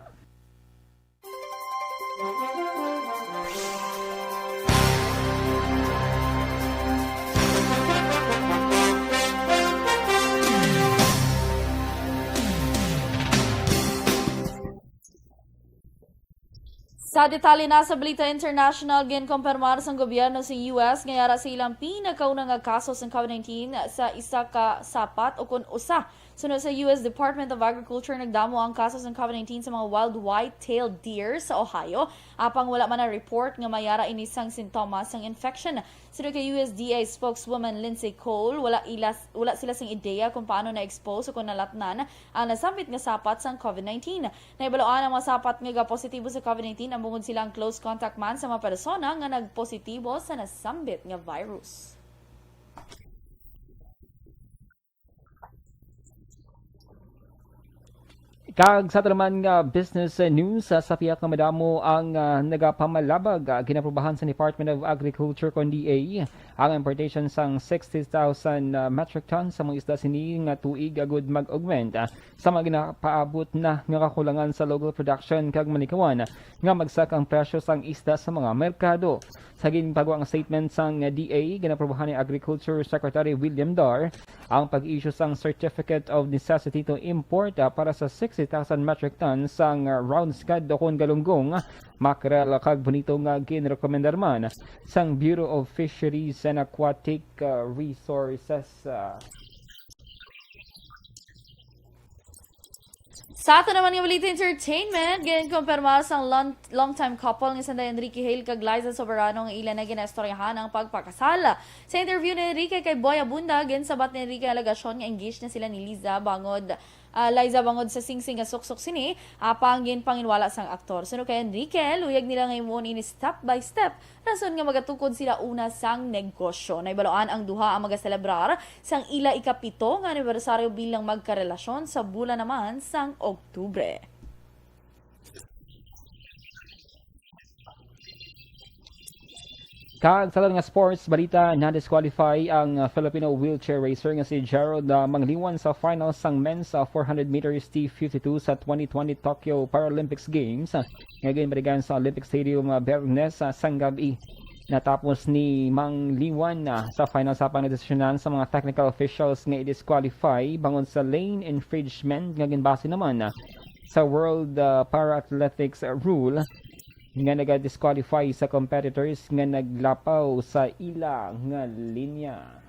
Sa detalye na sa balita international, ginkompirmar sang gobyerno sa U S nga yara sa ilang pinakauna nga kaso sang COVID nineteen sa isa ka sapat o kon usa. Suno sa U S Department of Agriculture, nagdamo ang kaso sang COVID nineteen sa mga wild white-tailed deer sa Ohio, apang wala man na-report nga may ara ini sang sintomas sang infection. Suno kay U S D A spokeswoman Lindsay Cole, wala ila, wala sila sing ideya kung paano na-expose o kung nalatnan ang nasambit nga sapat sang COVID nineteen. Nahibaluan ang mga sapat nga gapositibo sa COVID nineteen, ambungod sila ang close contact man sa mga persona nga nagpositibo sa nasambit nga virus. Kag sa aton naman nga business news, ah, sa pihak nga madamo ang, ah, nagapamalabag, ah, ginaprubahan sa Department of Agriculture kon D A ang importation sang sixty thousand, ah, metric tons sa mga isda sini nga tuig agud mag-augment, ah, sa mga ginapaabot na nga kakulangan sa local production kag malikawan nga magsak ang presyo sang isda sa mga merkado. Sa ginpagwa nga statement sang D A, ginaprobahan ni Agriculture Secretary William Dar ang pag-issue sang Certificate of Necessity to Import, ah, para sa sixty thousand metric tons sang, ah, round squid ukon galunggong, mackerel, kag bonito nga ginrekomendar man sang Bureau of Fisheries and Aquatic, ah, Resources, ah. Sa ato naman nga balita entertainment, ginkumpirma sang long, long-time couple nga sanday Enrique Hale kag Liza Soberano nga ila na ginaistoryahan ang pagpakasal. Sa interview ni Enrique kay Boy Abunda, ginsabat ni Enrique ang alegasyon nga engaged na sila ni Liza bangod, ah, Liza bangod sa singsing nga suksok sini, apang ginpanginwala sang aktor. Suno kay Enrique, luyag nila nga himuon ini step by step. Rason nga magatukod sila una sang negosyo. Nahibaloan ang duha ang magaselebrar sang ila ikapito nga anibersaryo bilang magkarelasyon sa bulan naman sang Oktubre. Kag sa lain nga sports balita, na-disqualify ang, uh, Filipino wheelchair racer nga si Gerald, uh, Mangliwan sa final sang men's, uh, four hundred meters T fifty-two sa twenty twenty Tokyo Paralympics Games, uh, nga ginbalikan sa Olympic Stadium, uh, Biyernes, uh, sang gab-i. Natapos ni Mangliwan, ah, sa final sa pangdesisyonan sa mga technical officials nga i-disqualify bangod sa lane infringement nga ginbase naman, ah, sa World, ah, Para Athletics, ah, rule nga naga-disqualify sa competitors nga naglapaw sa ila nga linya.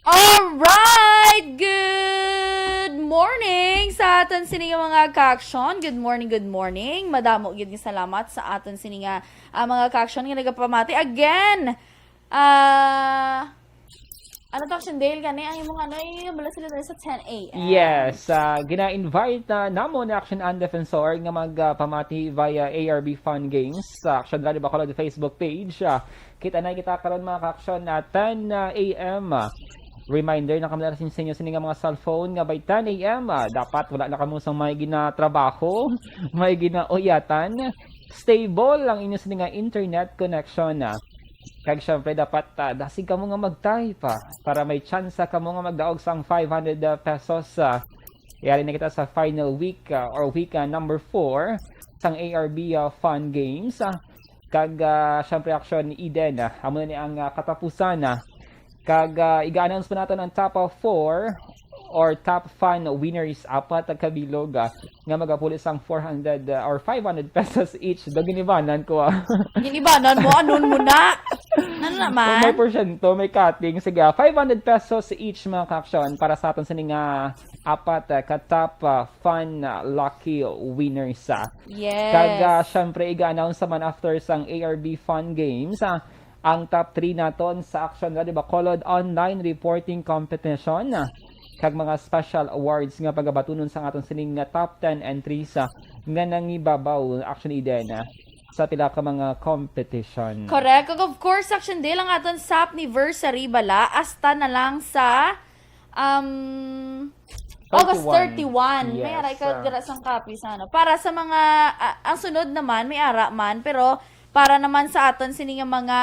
Alright! Good morning sa aton sini nga mga ka-aksyon. Good morning, good morning. Madamo gyud nga salamat sa aton sini nga, ah, mga ka-aksyon nga nagapamati. Again, ah, ano to, Action Dale, gani? Ang imong ano, eh, wala sila dali sa ten a.m. Yes, ah, gina-invite na namo ni Action and Defensor nga magpamati via A R B Fun Games sa Action Radio Bacolod Facebook page. Ah, kita na kita karon, mga ka-aksyon, na ten a.m. Ah, reminder na kamo na sa inyo sini nga mga cellphone nga by ten a.m., ah, dapat wala na kamo sa may ginatrabaho, may ginauyatan. Stable ang inyo sini nga internet connection, ah. Kag syempre, dapat, ah, dasig kamo nga mag-type, ah, para may tsansa kamo nga magdaog sang five hundred, ah, pesos, ah. Yari na kita sa final week, ah, or week, ah, number four sang A R B, ah, Fun Games, ah. Kag, ah, syempre, Action Eden, ah, amo na ni ang, ah, katapusan, ah. Kag, ah, iga-announce pa naton ang top of four or top fun winners, apat ka bilog, ah, nga magapuli sang four hundred, ah, or five hundred pesos each. Do, ginibanan ko, ah. Ginibanan mo, anon mo na? Ano naman? Kung may porsyento, may cutting. Sige, ah, five hundred pesos each, mga ka-aksyon, para sa aton sini nga apat, ah, ka top, ah, fun, ah, lucky winners, ah. Yes. Kag, ah, syempre, iga-announce naman after sang A R B Fun Games, ah, ang top three naton sa Action Radio Bacolod Online Reporting Competition, ah, kag mga special awards nga pagabatunon sang aton sining nga top ten entries, ah, nga nangibabaw, Action Eden, ah, sa pila ka mga competition. Correct. Kag of course, Action Dale, ang aton Sapniversary bala, hasta na lang sa, um, August thirty-one. Thirty-one. May Yes, aray ka ah. dira sang copy sa ano. Para sa mga, ah, ang sunod naman, may ara man, pero para naman sa aton sini nga mga,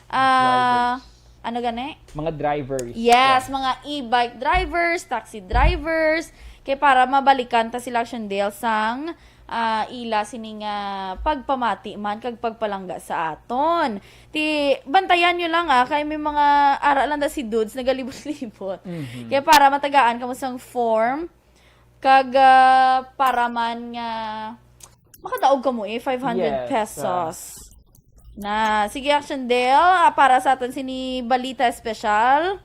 ah, Drivers. ano gani? Mga drivers. Yes, Yeah. mga e-bike drivers, taxi drivers, kay para mabalikan ta sila, Action Dale, sang, ah, ila sini nga pagpamati man kag pagpalangga sa aton. Ti, bantayan nyo lang, ah, kay may mga ara lang da si Dudes nagalibot-libot. Mhm. Kaya para matagaan kamo sang form, kag, ah, para man nga makadaog kamo, eh, five hundred Yes, pesos. ah. Na, sige, Action Dale, ah, para sa aton sini balita espesyal.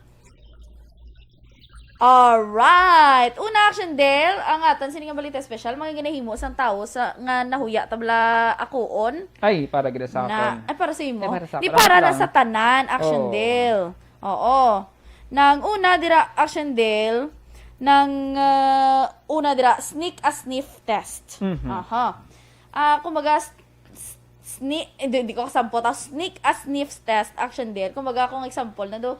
Alright. Una, Action Dale, ang aton sini nga balita espesyal, mga ginahimo sang tawo sa, nga nahuya tabla akoon. Ay, para gid sa Na, akon. ay, para sa imo. Ay, para sa Di akon. para Ako na lang. sa tanan, Action Oo. Dale. Oo. Nang una, dira, Action Dale, nang, ah, una dira, sneak a sniff test. Mhm. Aha. Ah, kumbaga, s-, s-, sni-, eh, di, di ko kasampot, ah, sneak a sniff test, Action Dale. Kumbaga, kung example na do,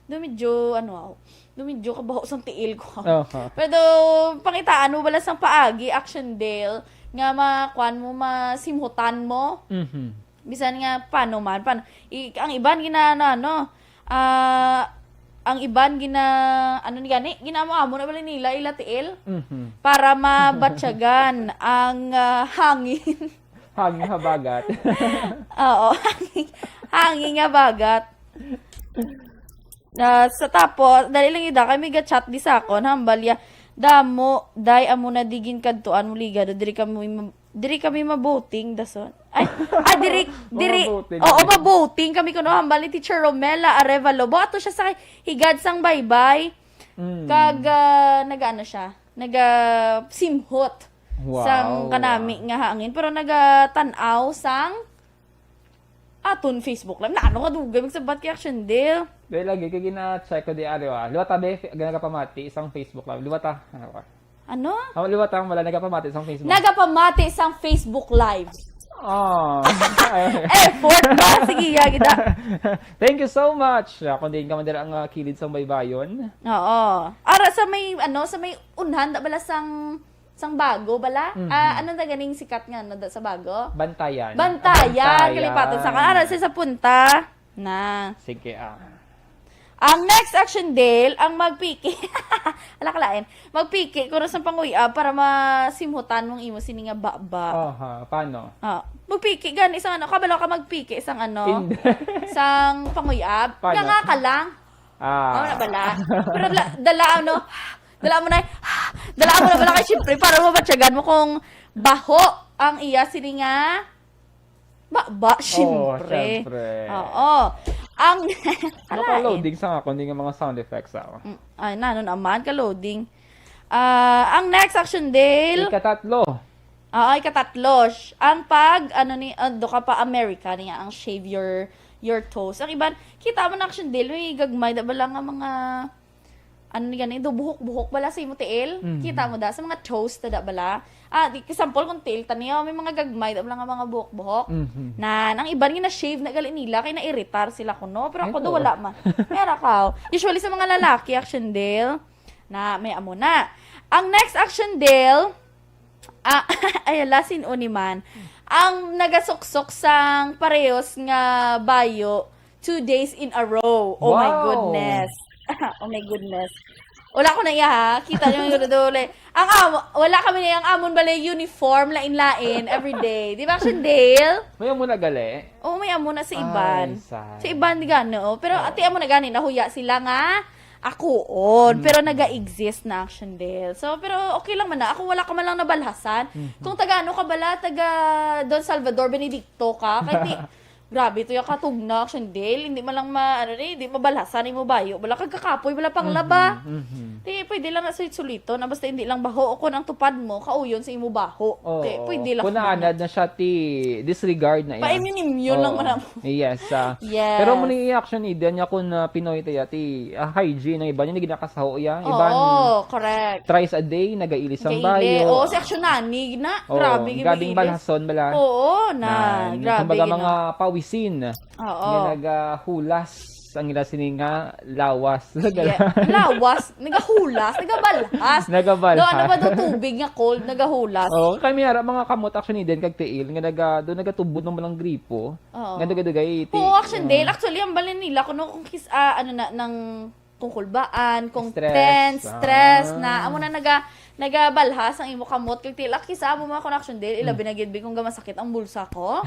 do medyo, ano, ako, do medyo kabaho sang tiil ko. Aha. Pero do, pangitaan mo bala sang paagi, Action Dale, nga makuan mo, masimhutan mo. Mhm. Bisan nga, paano man, paano, i-, ang iban gina-, ano, ano, ah, ang iban gina-, ano ni gani, ginaamo-amo na bala nila ila tiil Mhm. para mabatyagan ang, ah, hangin. Hangin habagat. Oo, hangin, hangin nga bagat. Ah, sa tapos, dali lang ida, kay may ga-chat di sa akon, hambal ya, "Damo, day, amo na di ginkadtuan mo ligado, diri kami ma-, diri kami mabuting, dason." Ay, ah, diri, diri, Mabuting. Oo, mabuting kami kuno, hambal ni Teacher Romela Arevalo. Buhato siya sa higad sang baybay. Mm. Kag, ah, nag-ano siya, nagasimhot Wow. sang kanami nga hangin, pero nagatan-aw sang aton Facebook Live. Na, ano ka dugay magsabat kay Action Dale? Dahil lagi, kay gina-check ko di ari, ah. Liwat ta, be, nagapamati sang Facebook Live. Liwat ta. Ano ka? Ano? Oh, liwat ta, wala nagapamati sang Facebook. Nagapamati sang Facebook Live. Oh. Effort ba? Sige, ya, kita. Thank you so much. Ah, kung diin ka man dira ang, ah, kilid sang baybayon. Oo. Ara sa may, ano, sa may unhan, da bala sang, sang Bago, bala? Mhm. Ah, ano na ganing sikat nga, ano, da sa Bago? Bantayan. Bantayan, Bantayan. Kalipatan sa kan-, ara sa, sa punta. Na. Sige, ah. Ang next, Action Dale, ang magpiki. Ala ka lain. Magpiki, kung sa panguyab, para masimhutan mong imo sini nga baba. Aha, paano? Ah, magpiki, gani, isang ano, kabalo ka magpiki, isang ano, Hindi. sang panguyab. Paano? Nga nga ka lang. Ah. Oh, na bala. Pero la-, dala, ano, dala mo na, dala mo na bala kay, siyempre, para mabatyagan mo kung baho ang iya sini nga baba, Oo, siyempre. siyempre. Oo. Ang, Ano ka alain. loading sa ako, hindi nga mga sound effects ako. Mm, ay, nano naman ka loading. Ah, ang next, Action Dale. Ikatatlo. Oo, ikatatlo. Sh-, ang pag, ano ni, ah, do ka pa America niya, ang shave your, your toes. Ang iban, kita mo na, Action Dale, may gagmay na bala nga mga, ano ni gani, do buhok-buhok bala sa imo tiil. Mhm. Kita mo da, sa mga toes ta da bala. Ah, di, example, kung tiil ta niyo, may mga gagmay da bala nga mga buhok-buhok. Mhm. Na, ang iban nga na-shave na gali nila, kay na-irritar sila kuno. Pero Ay, ako do, oo. wala man. Meron ka, oh. Usually sa mga lalaki, Action Dale, na may amo na. Ang next, Action Dale, ah, ay, ala, sin-o ni man. Ang nagasuksok sang parehos nga bayo two days in a row. Oh my Wow! goodness. Oh my goodness. Wala ko na iya, ha? Kita niyo yung duduli. Ang amo, wala kami na yung amon bala uniform, lain-lain, everyday. Di ba, Action Dale? May amo na gali? Oo, may amo na sa iban. Ay, sad. Sa iban, di gani, oh. Pero Oo. ati amo na gani, nahuya sila nga akoon. Mm. Pero naga-exist na, Action Dale. So, pero okay lang man na. Ako, wala ka man lang nabalhasan. Mhm. Kung taga ano ka bala, taga Don Salvador Benedicto ka, kahit di, grabe to yung katugna, Action Dale. Hindi man lang ma-, ano ni, di mabalhasan imo bayo. Wala kag kakapoy, wala pang laba. Mhm, mhm. Di, pwede lang na sulit-suliton. Na basta hindi lang baho. O kung ang tupad mo, kauyon sa imo baho. Oo. Di, pwede lang Kung man. naanad na siya, ti, disregard na yan. Pa-immune-immune lang Oo. man ang Yes, ah, Yes. pero mo ni Action Eden niya kung, ah, Pinoy tayo, ti, ah, hygiene ng iba niya, hindi ginakasaho iya. Iban, Oo, correct. thrice a day, nagailis ang Kaili. bayo. Oo, si Action Nani, na, Oo, grabe, gabing giniilis. balhason bala. Oo, na, Na, grabe, kumbaga, gina- mga pawisin Oo. nga nagahulas ang ila sini nga lawas. Yeah. Lawas, nagahulas, nagabalhas. Nagabalhas. Do, ano ba do, tubig nga cold, nagahulas. Oo, kami ara, mga kamot, Action Eden, kag tiil, nga naga-, do nagatubod ng malang gripo. Oo. Nga dugay-dugay, ti-, Oo, Action Dale. oo. Actually, ang balin nila, kung, kung kis-, ah, ano na, nang, kung kulbaan, kung Stress, tense, stress, ah. na, amo na naga-, nagabalhas ang imo kamot. Kag tila, kisa amo mga kung Action Dale, ila Hmm. binagid, bi, kung gamasakit ang bulsa ko.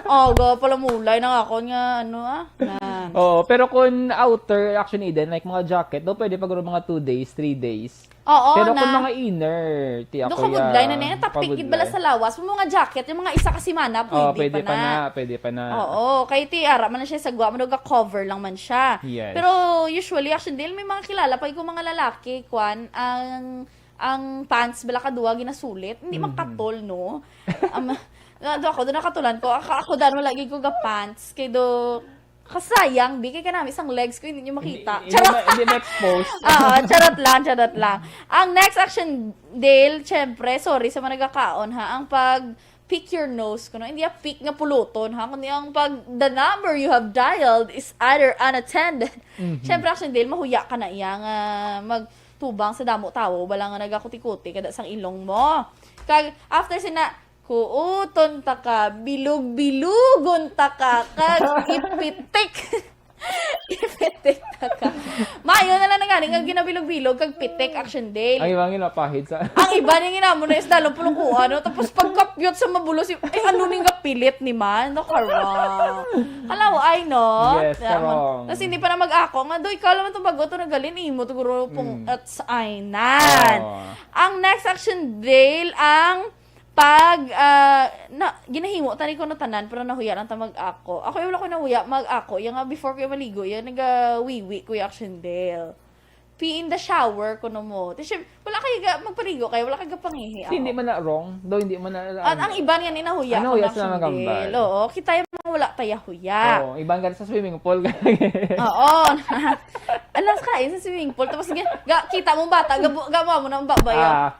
Oh, ga pala mulay na nga ako nga, ano, ah, nan. Oo, pero kung outer, Action Eden, like mga jacket, do, pwede pa guro mga two days, three days. Oo, Pero na. kung mga inner, ti Do ako kabudlay ya, na niya, tapik gid bala kabudlay. sa lawas. Kung mga jacket, yung mga isa ka semana, Oo, pwede pwede pa pa na. na, pwede pa na. Oo, kay ti ara man na siya sa gwa, ga-cover lang man siya. Yes. Pero usually, Action Dale, may mga kilala pa ko mga lalaki, kwan, ang, ang pants bala kaduwa ginasulit, hindi Mhm. magkatol, no? Am, na, do ako, do nakatulan ko, ako, ako dan, wala gid ko ga-pants, kay do, Kasayang, bi, kay kanami sang legs ko, hindi nyo makita. Hindi, hindi ma-, hindi ma-expose. Ah, charot lang, charot lang. Ang next action, Dale, syempre, sorry sa mga nagakaon, ha, ang pag pick your nose, kuno, hindi ang pick nga puluton, ha, kundi ang pag, the number you have dialed is either unattended. Mhm. Syempre, action, Dale, mahuya ka na iya nga magtubang sa damo tawo, bala nga nagakuti-kuti, kada sang ilong mo. Kag, after sina, kuuton ta ka, bilog-bilugon ta ka, kag ipitik. Ipitik ta ka. Mayo na lang na gani nga ginabilog-bilog kag pitik, action, Dale. Ang iba nga napahid sa... Ang iba niya ginamo na isda lang pulong kuha, no? Tapos pagkapyot sa mabulos, yung, ay, ano ning gapilit ni man? No, karong. Hello, I know. Yes, karong. Tapos hindi pa na mag-ako nga, do, ikaw lang itong bago ito nagalin, imo, siguro pong Mm. At sa aynan. Oh. Ang next action, Dale, ang pag, ah, na, ginahimo tani ko na tanan, pero nahuya lang ta mag-ako. Ako, wala ko nahuya mag-ako. Yung nga, before ko yung maligo, yung nagawiwi ko yung action, Dale. Pee in the shower, kuno mo. Tapos, syem-, wala kayo ga, magpaligo kayo, wala kayo gapangihi ako. Hindi man na wrong, daw hindi man na... At ang iban nga ni nahuya Ano, ko huya na sila action, magambal. Dale. Oo, kita yung mga wala tayo huya. Oo, iban ka sa swimming pool. Oo. Alas ka, sa swimming pool. Tapos, ga, ga, kita mo bata, gabo, gabo mo ng babay. Ah,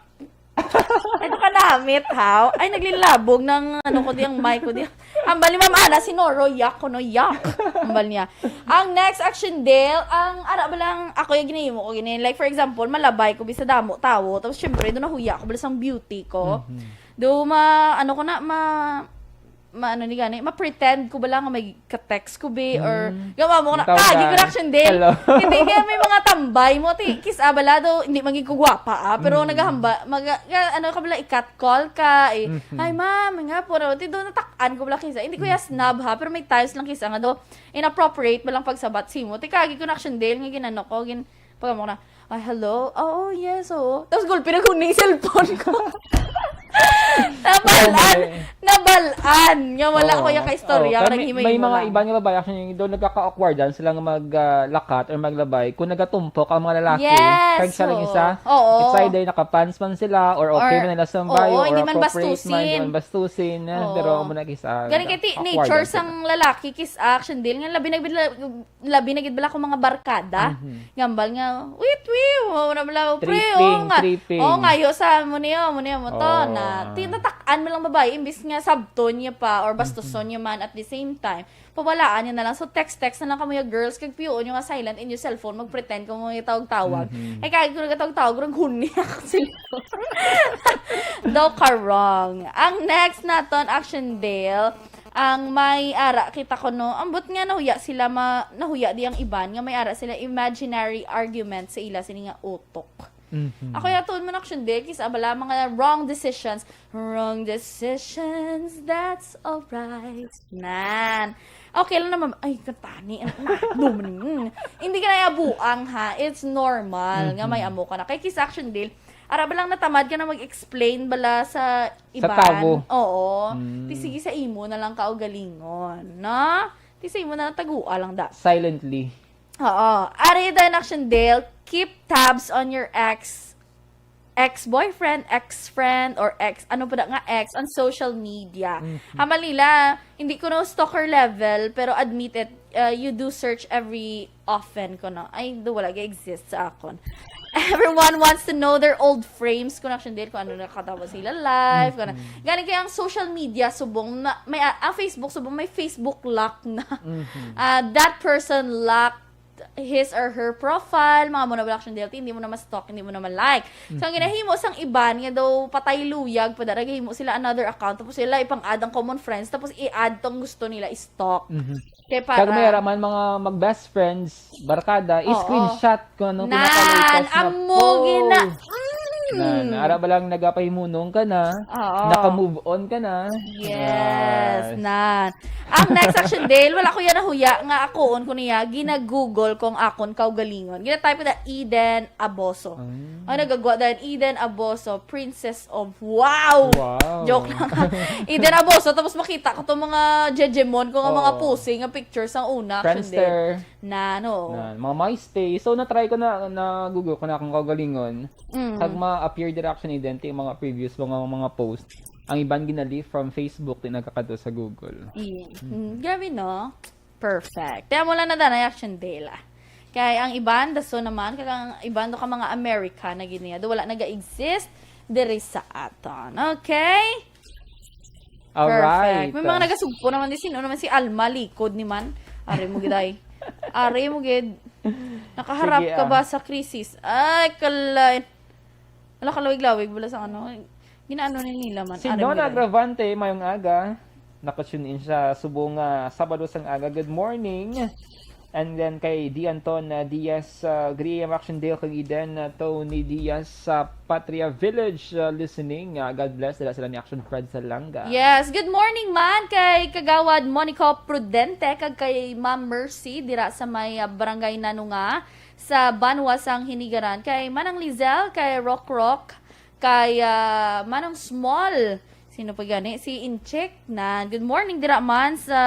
Ito ka namit, ha? Ay, naglilabog ng ano ko di, ang mic ko di. Hambal ni Ma'am Ana, si Noro, yak ko, no, yak. Hambal niya. Ang next action, Dale, ang ara ba lang, ako yung ginahimo ko, gini. Like, for example, malabay ko, bisa damo, tawo. Tapos, syempre, doon nahuya ko, bala sang beauty ko. Mhm. Do ma, ano ko na, ma, ma, ano ni gani, ma-pretend ko ba lang nga may ka-text ko, be, or, Mm. gawa mo ko na, Ikaw ah, ka. Gig Reaction Day. Hello. Hindi kaya may mga tambay mo, ti, kiss, ah, bala do, hindi maging ko gwapa, ah, pero Mm. naghahamba, mag, nga, ano ka bala, i-cut call ka, eh, Mhm. "Hi, ma'am," nga po, ti, do, natakan ko bala, kisa, hindi ko ya snob, ha, pero may times lang, kisa, nga do, inappropriate ba lang pagsabat si mo, ti, kagi ko na Reaction Day, nga ginano ko, gin, pag mo na, "Ay, hello? Oo, yes, oo." Tapos gulpi na kuning cellphone ko. Nabalaan, nabalaan nga wala Oo. ko yung kaistorya, Oo. kaya Kaya may, naghimay may mo mga lang. Iba nga babae, actually, yung daw nagkaka-awkwardan sila nga mag, ah, lakat or maglabay kung nagatumpok ang mga lalaki. Yes, Kag siya lang oo. isa, Oo. it's either naka-pants man sila or okay Or, man nila sa bayo oo, or hindi man appropriate man, bastusin. hindi man bastusin. Oo. Pero mo na isa, Gani kay ti, awkwardan nature sila. sang lalaki, kiss action deal. Nga labi na gid la-, labi na gid bala akong mga barkada. Mhm. Ngambal nga, "Wait, wait, mo na bala, pre, Tripping, oh, nga, tripping. oh, ngayo sa mo niyo, mo niyo, mo to, Oo. na, tinatak-an mo lang babae, imbis nga sabton niya pa, or bastuson niya man at the same time, pabalaan niya na lang." So, text-text na lang kamo yung girls, kag piyoon yung nga silent in your cellphone, mag-pretend kung may tawag-tawag. Mhm. Ay, kaya ko nagkatawag-tawag, rang huni ako sila. Daw karong. Ang next naton, action deal, ang may ara kita ko, no, ambot nga nahuya sila, ma, nahuya di ang iban, nga may ara sila imaginary argument sa ila, sini nga utok. Mhm. Ako yatod man action deal, kis, ah, bala, mga wrong decisions. Wrong decisions, that's alright. Nan. Okay lang naman. Ay, katani. Ano man yun? Hindi ka na yabuang, ha? It's normal nga may Mhm. amo ka na. Kay kiss action deal, ara ba lang natamad ka na mag-explain bala sa iban? Sa tawo. Oo. Mm. Ti sige sa imo na lang kaugalingon, no? Ti sa imo na lang tagua lang da. Silently. Oo. Ari din action deal, keep tabs on your ex, ex-boyfriend, ex-friend, or ex, ano pa da nga ex, on social media. Mhm. Hamal nila, hindi ko no stalker level, pero admit it, uh, you do search every often ko, no? Ay, do, wala ga-exist sa akon. Everyone wants to know their old frames, kung action deal, kung ano nakatawa sila live, kung ano. Mhm. Gani kaya ang social media, subong na, may, ah, ang Facebook, subong may Facebook lock na. Mhm. Ah, that person locked his or her profile, mga mo na wala action deal, hindi mo na ma-stalk, hindi mo na ma-like. So, ang Mhm. ginahimo sang iban nga daw patay luyag, padara gahimo sila another account, tapos sila ipang-add ang common friends, tapos i-add tong gusto nila i-stalk. Mhm. Kaya para Kag may raman mga mag-best friends, barkada, Oo. i-screenshot kung ano Nan, pinaka-latest na amo post. gina-, Nan, mm. Ara ba lang nagapahimunong ka na? Oo. Naka-move on ka na? Yes, nan. Ang next action deal, wala ko yan nahuya nga akoon ko niya, gina-google kong akon kaugalingon. Gina-type ko na Eden Aboso. Ah. Ang nagagwa dahil Eden Aboso, Princess of, wow! Wow. Joke lang. Eden Aboso, tapos makita ko itong mga jejemon ko nga mga Oo. posing nga pictures ang una, action deal. Friendster. Na, no. Na, mga MySpace. So, na-try ko na, na-google ko na akong kaugalingon. Mm. Kag ma-appear dira action identity yung mga previous mga, mga post. Ang iban ginali from Facebook, di nagkakadto sa Google. Iya. Mm, grabe, no? Perfect. Kaya mo lang na danay Action Day la. Kay ang iban, daso naman, kag ang iban do ka mga Amerika na gini, do wala naga-exist diri sa aton. Okay? Perfect. Alright. May mga nagasugpo naman di, sino naman si Alma likod ni man? Ari mo gid ay. Ari mo gid. Nakaharap Sige, ka ah. ba sa krisis? Ay, kalay. Wala ka lawig-lawig, wala sa ano. Ginaano ni nila man. Si Ari mo Nona gid ay. Agravante, mayong aga. Naka-tune in siya subong nga Sabado sang aga. Good morning. And then kay Dianton uh, Diaz, uh, Graham Action Dale kag Eden uh, Tony Diaz sa Patria Village uh, listening. Uh, God bless dala sila ni Action Fred Salanga. Yes, good morning man kay Kagawad Monico Prudente kag kay Ma'am Mercy dira sa may uh, Barangay Nanunga sa Banwa sang Hinigaran, kay Manang Lizelle, kay Rock Rock, kay uh, Manang Small. Sino pa gani? Si Inchik na. Good morning dira man sa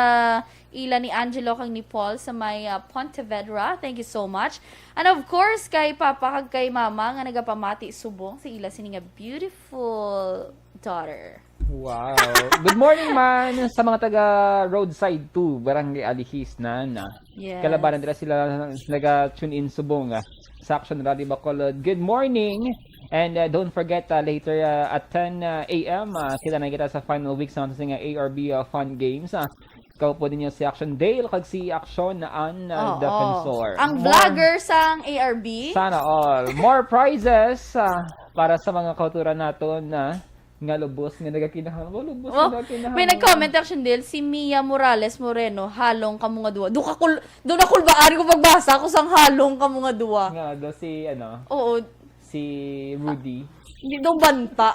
ila ni Angelo kag ni Paul sa may uh, Pontevedra. Thank you so much. And of course, kay Papa kag kay Mama nga nagapamati subong sa ila sini nga beautiful daughter. Wow. Good morning man sa mga taga Roadside two, Barangay Alihis na na. Yes. Kalabanan nila sila naga-tune in subong ah, sa Action Radio Bacolod. Good morning. And uh, don't forget uh, later uh, at ten uh, a m uh, kita na kita sa final weeks ng ating uh, A R B uh, Fun Games. Uh, Kaupo ninyo si Action Dale kag si Action Ann uh, Oo. Defensor. Ang More- vlogger sang A R B. Sana all. More prizes uh, para sa mga kauturan naton na nga lubos nga nagakinahanglan. Oh, lubos Oh, nga nagakinahanglan. May nag-comment Action Dale, si Mia Morales Moreno, halong kamo nga duwa. Do ka kul do na kulbaan ko pagbasa ko sang halong kamo nga duwa. Nga do si ano? Oo. Si Rudy. Hindi daw banta.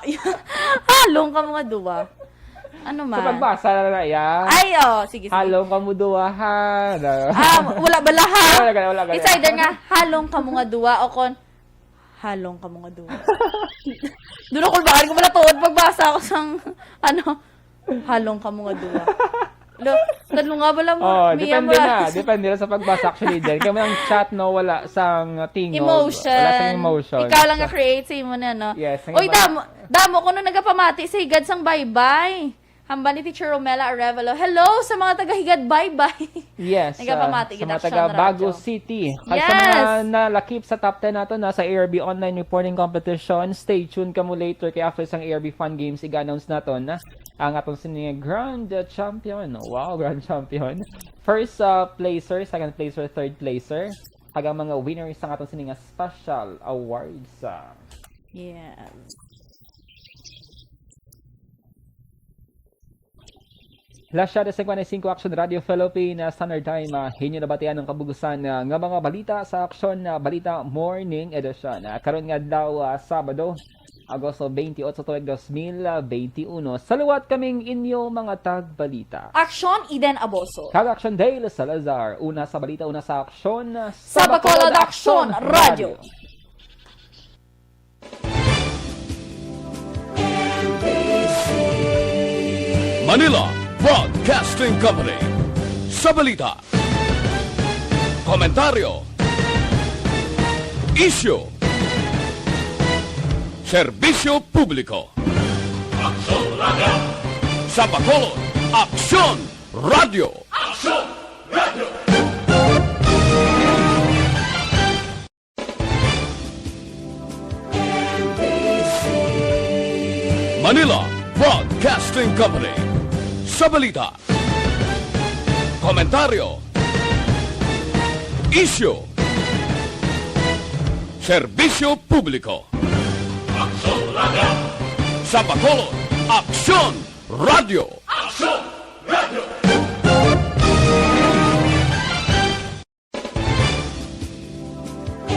Halong kamo nga duwa. Ano man? Sa pagbasa na na iya. Ay, oh, sige, sige. Halong kamo duwa, ha? Na- Ah, wala bala, ha? Wala ka, wala ka. It's either nga, halong kamo nga duwa o kon, halong kamo nga duwa. Doon ako, bakit ko pala tuod pagbasa ko sang, ano, halong kamo nga duwa. Lo, kadlunga bala mo, Oh, Mia depende Morales. na. Depende na sa pagbasa actually din. Kaya ang chat, no, wala sang tingog. Emotion. Wala sang emotion. Ikaw lang nga create sa imo na, no? Yes, ang Oy, iba- damo, damo ko nung nagapamati sa higad sang baybay. Hambal ni Teacher Romela Arevalo. Hello sa mga taga-higad baybay. Yes, Nagapamati ah, sa gid mga Action taga Bago Radio. City. At sa mga Yes. nalakip sa top ten nato na sa A R B Online Reporting Competition, stay tuned kamo later kay after sang A R B Fun Games, i-announce naton na ang aton sini nga grand champion. Wow, grand champion. First uh, placer, second placer, third placer. Kag ang mga winners sang aton sini nga special awards. Ah. Yes. Las siete cincuenta y cinco, Action Radio Philippines, Standard Time. Ah, inyo nabatian ang kabugusan ah, nga mga balita sa Action ah, Balita Morning Edition. Ah, karon nga adlaw, ah, Sabado, Agosto twenty-eight, tuig dos mil twenty-one. Sa liwat kaming inyo mga tagbalita. Action, Eden Aboso. Kag Action Dale Salazar. Una sa balita, una sa aksyon. Sa Bacolod Action Radio. Manila Broadcasting Company. Sa balita, komentaryo, isyu, serbisyo publiko. Aksyon Radio. Sa Bacolod, Aksyon Radio. Aksyon Radio. Manila Broadcasting Company. Sa balita, komentaryo, isyu, serbisyo publiko. Aksyon Radio. Sa Bacolod, Aksyon Radio. Aksyon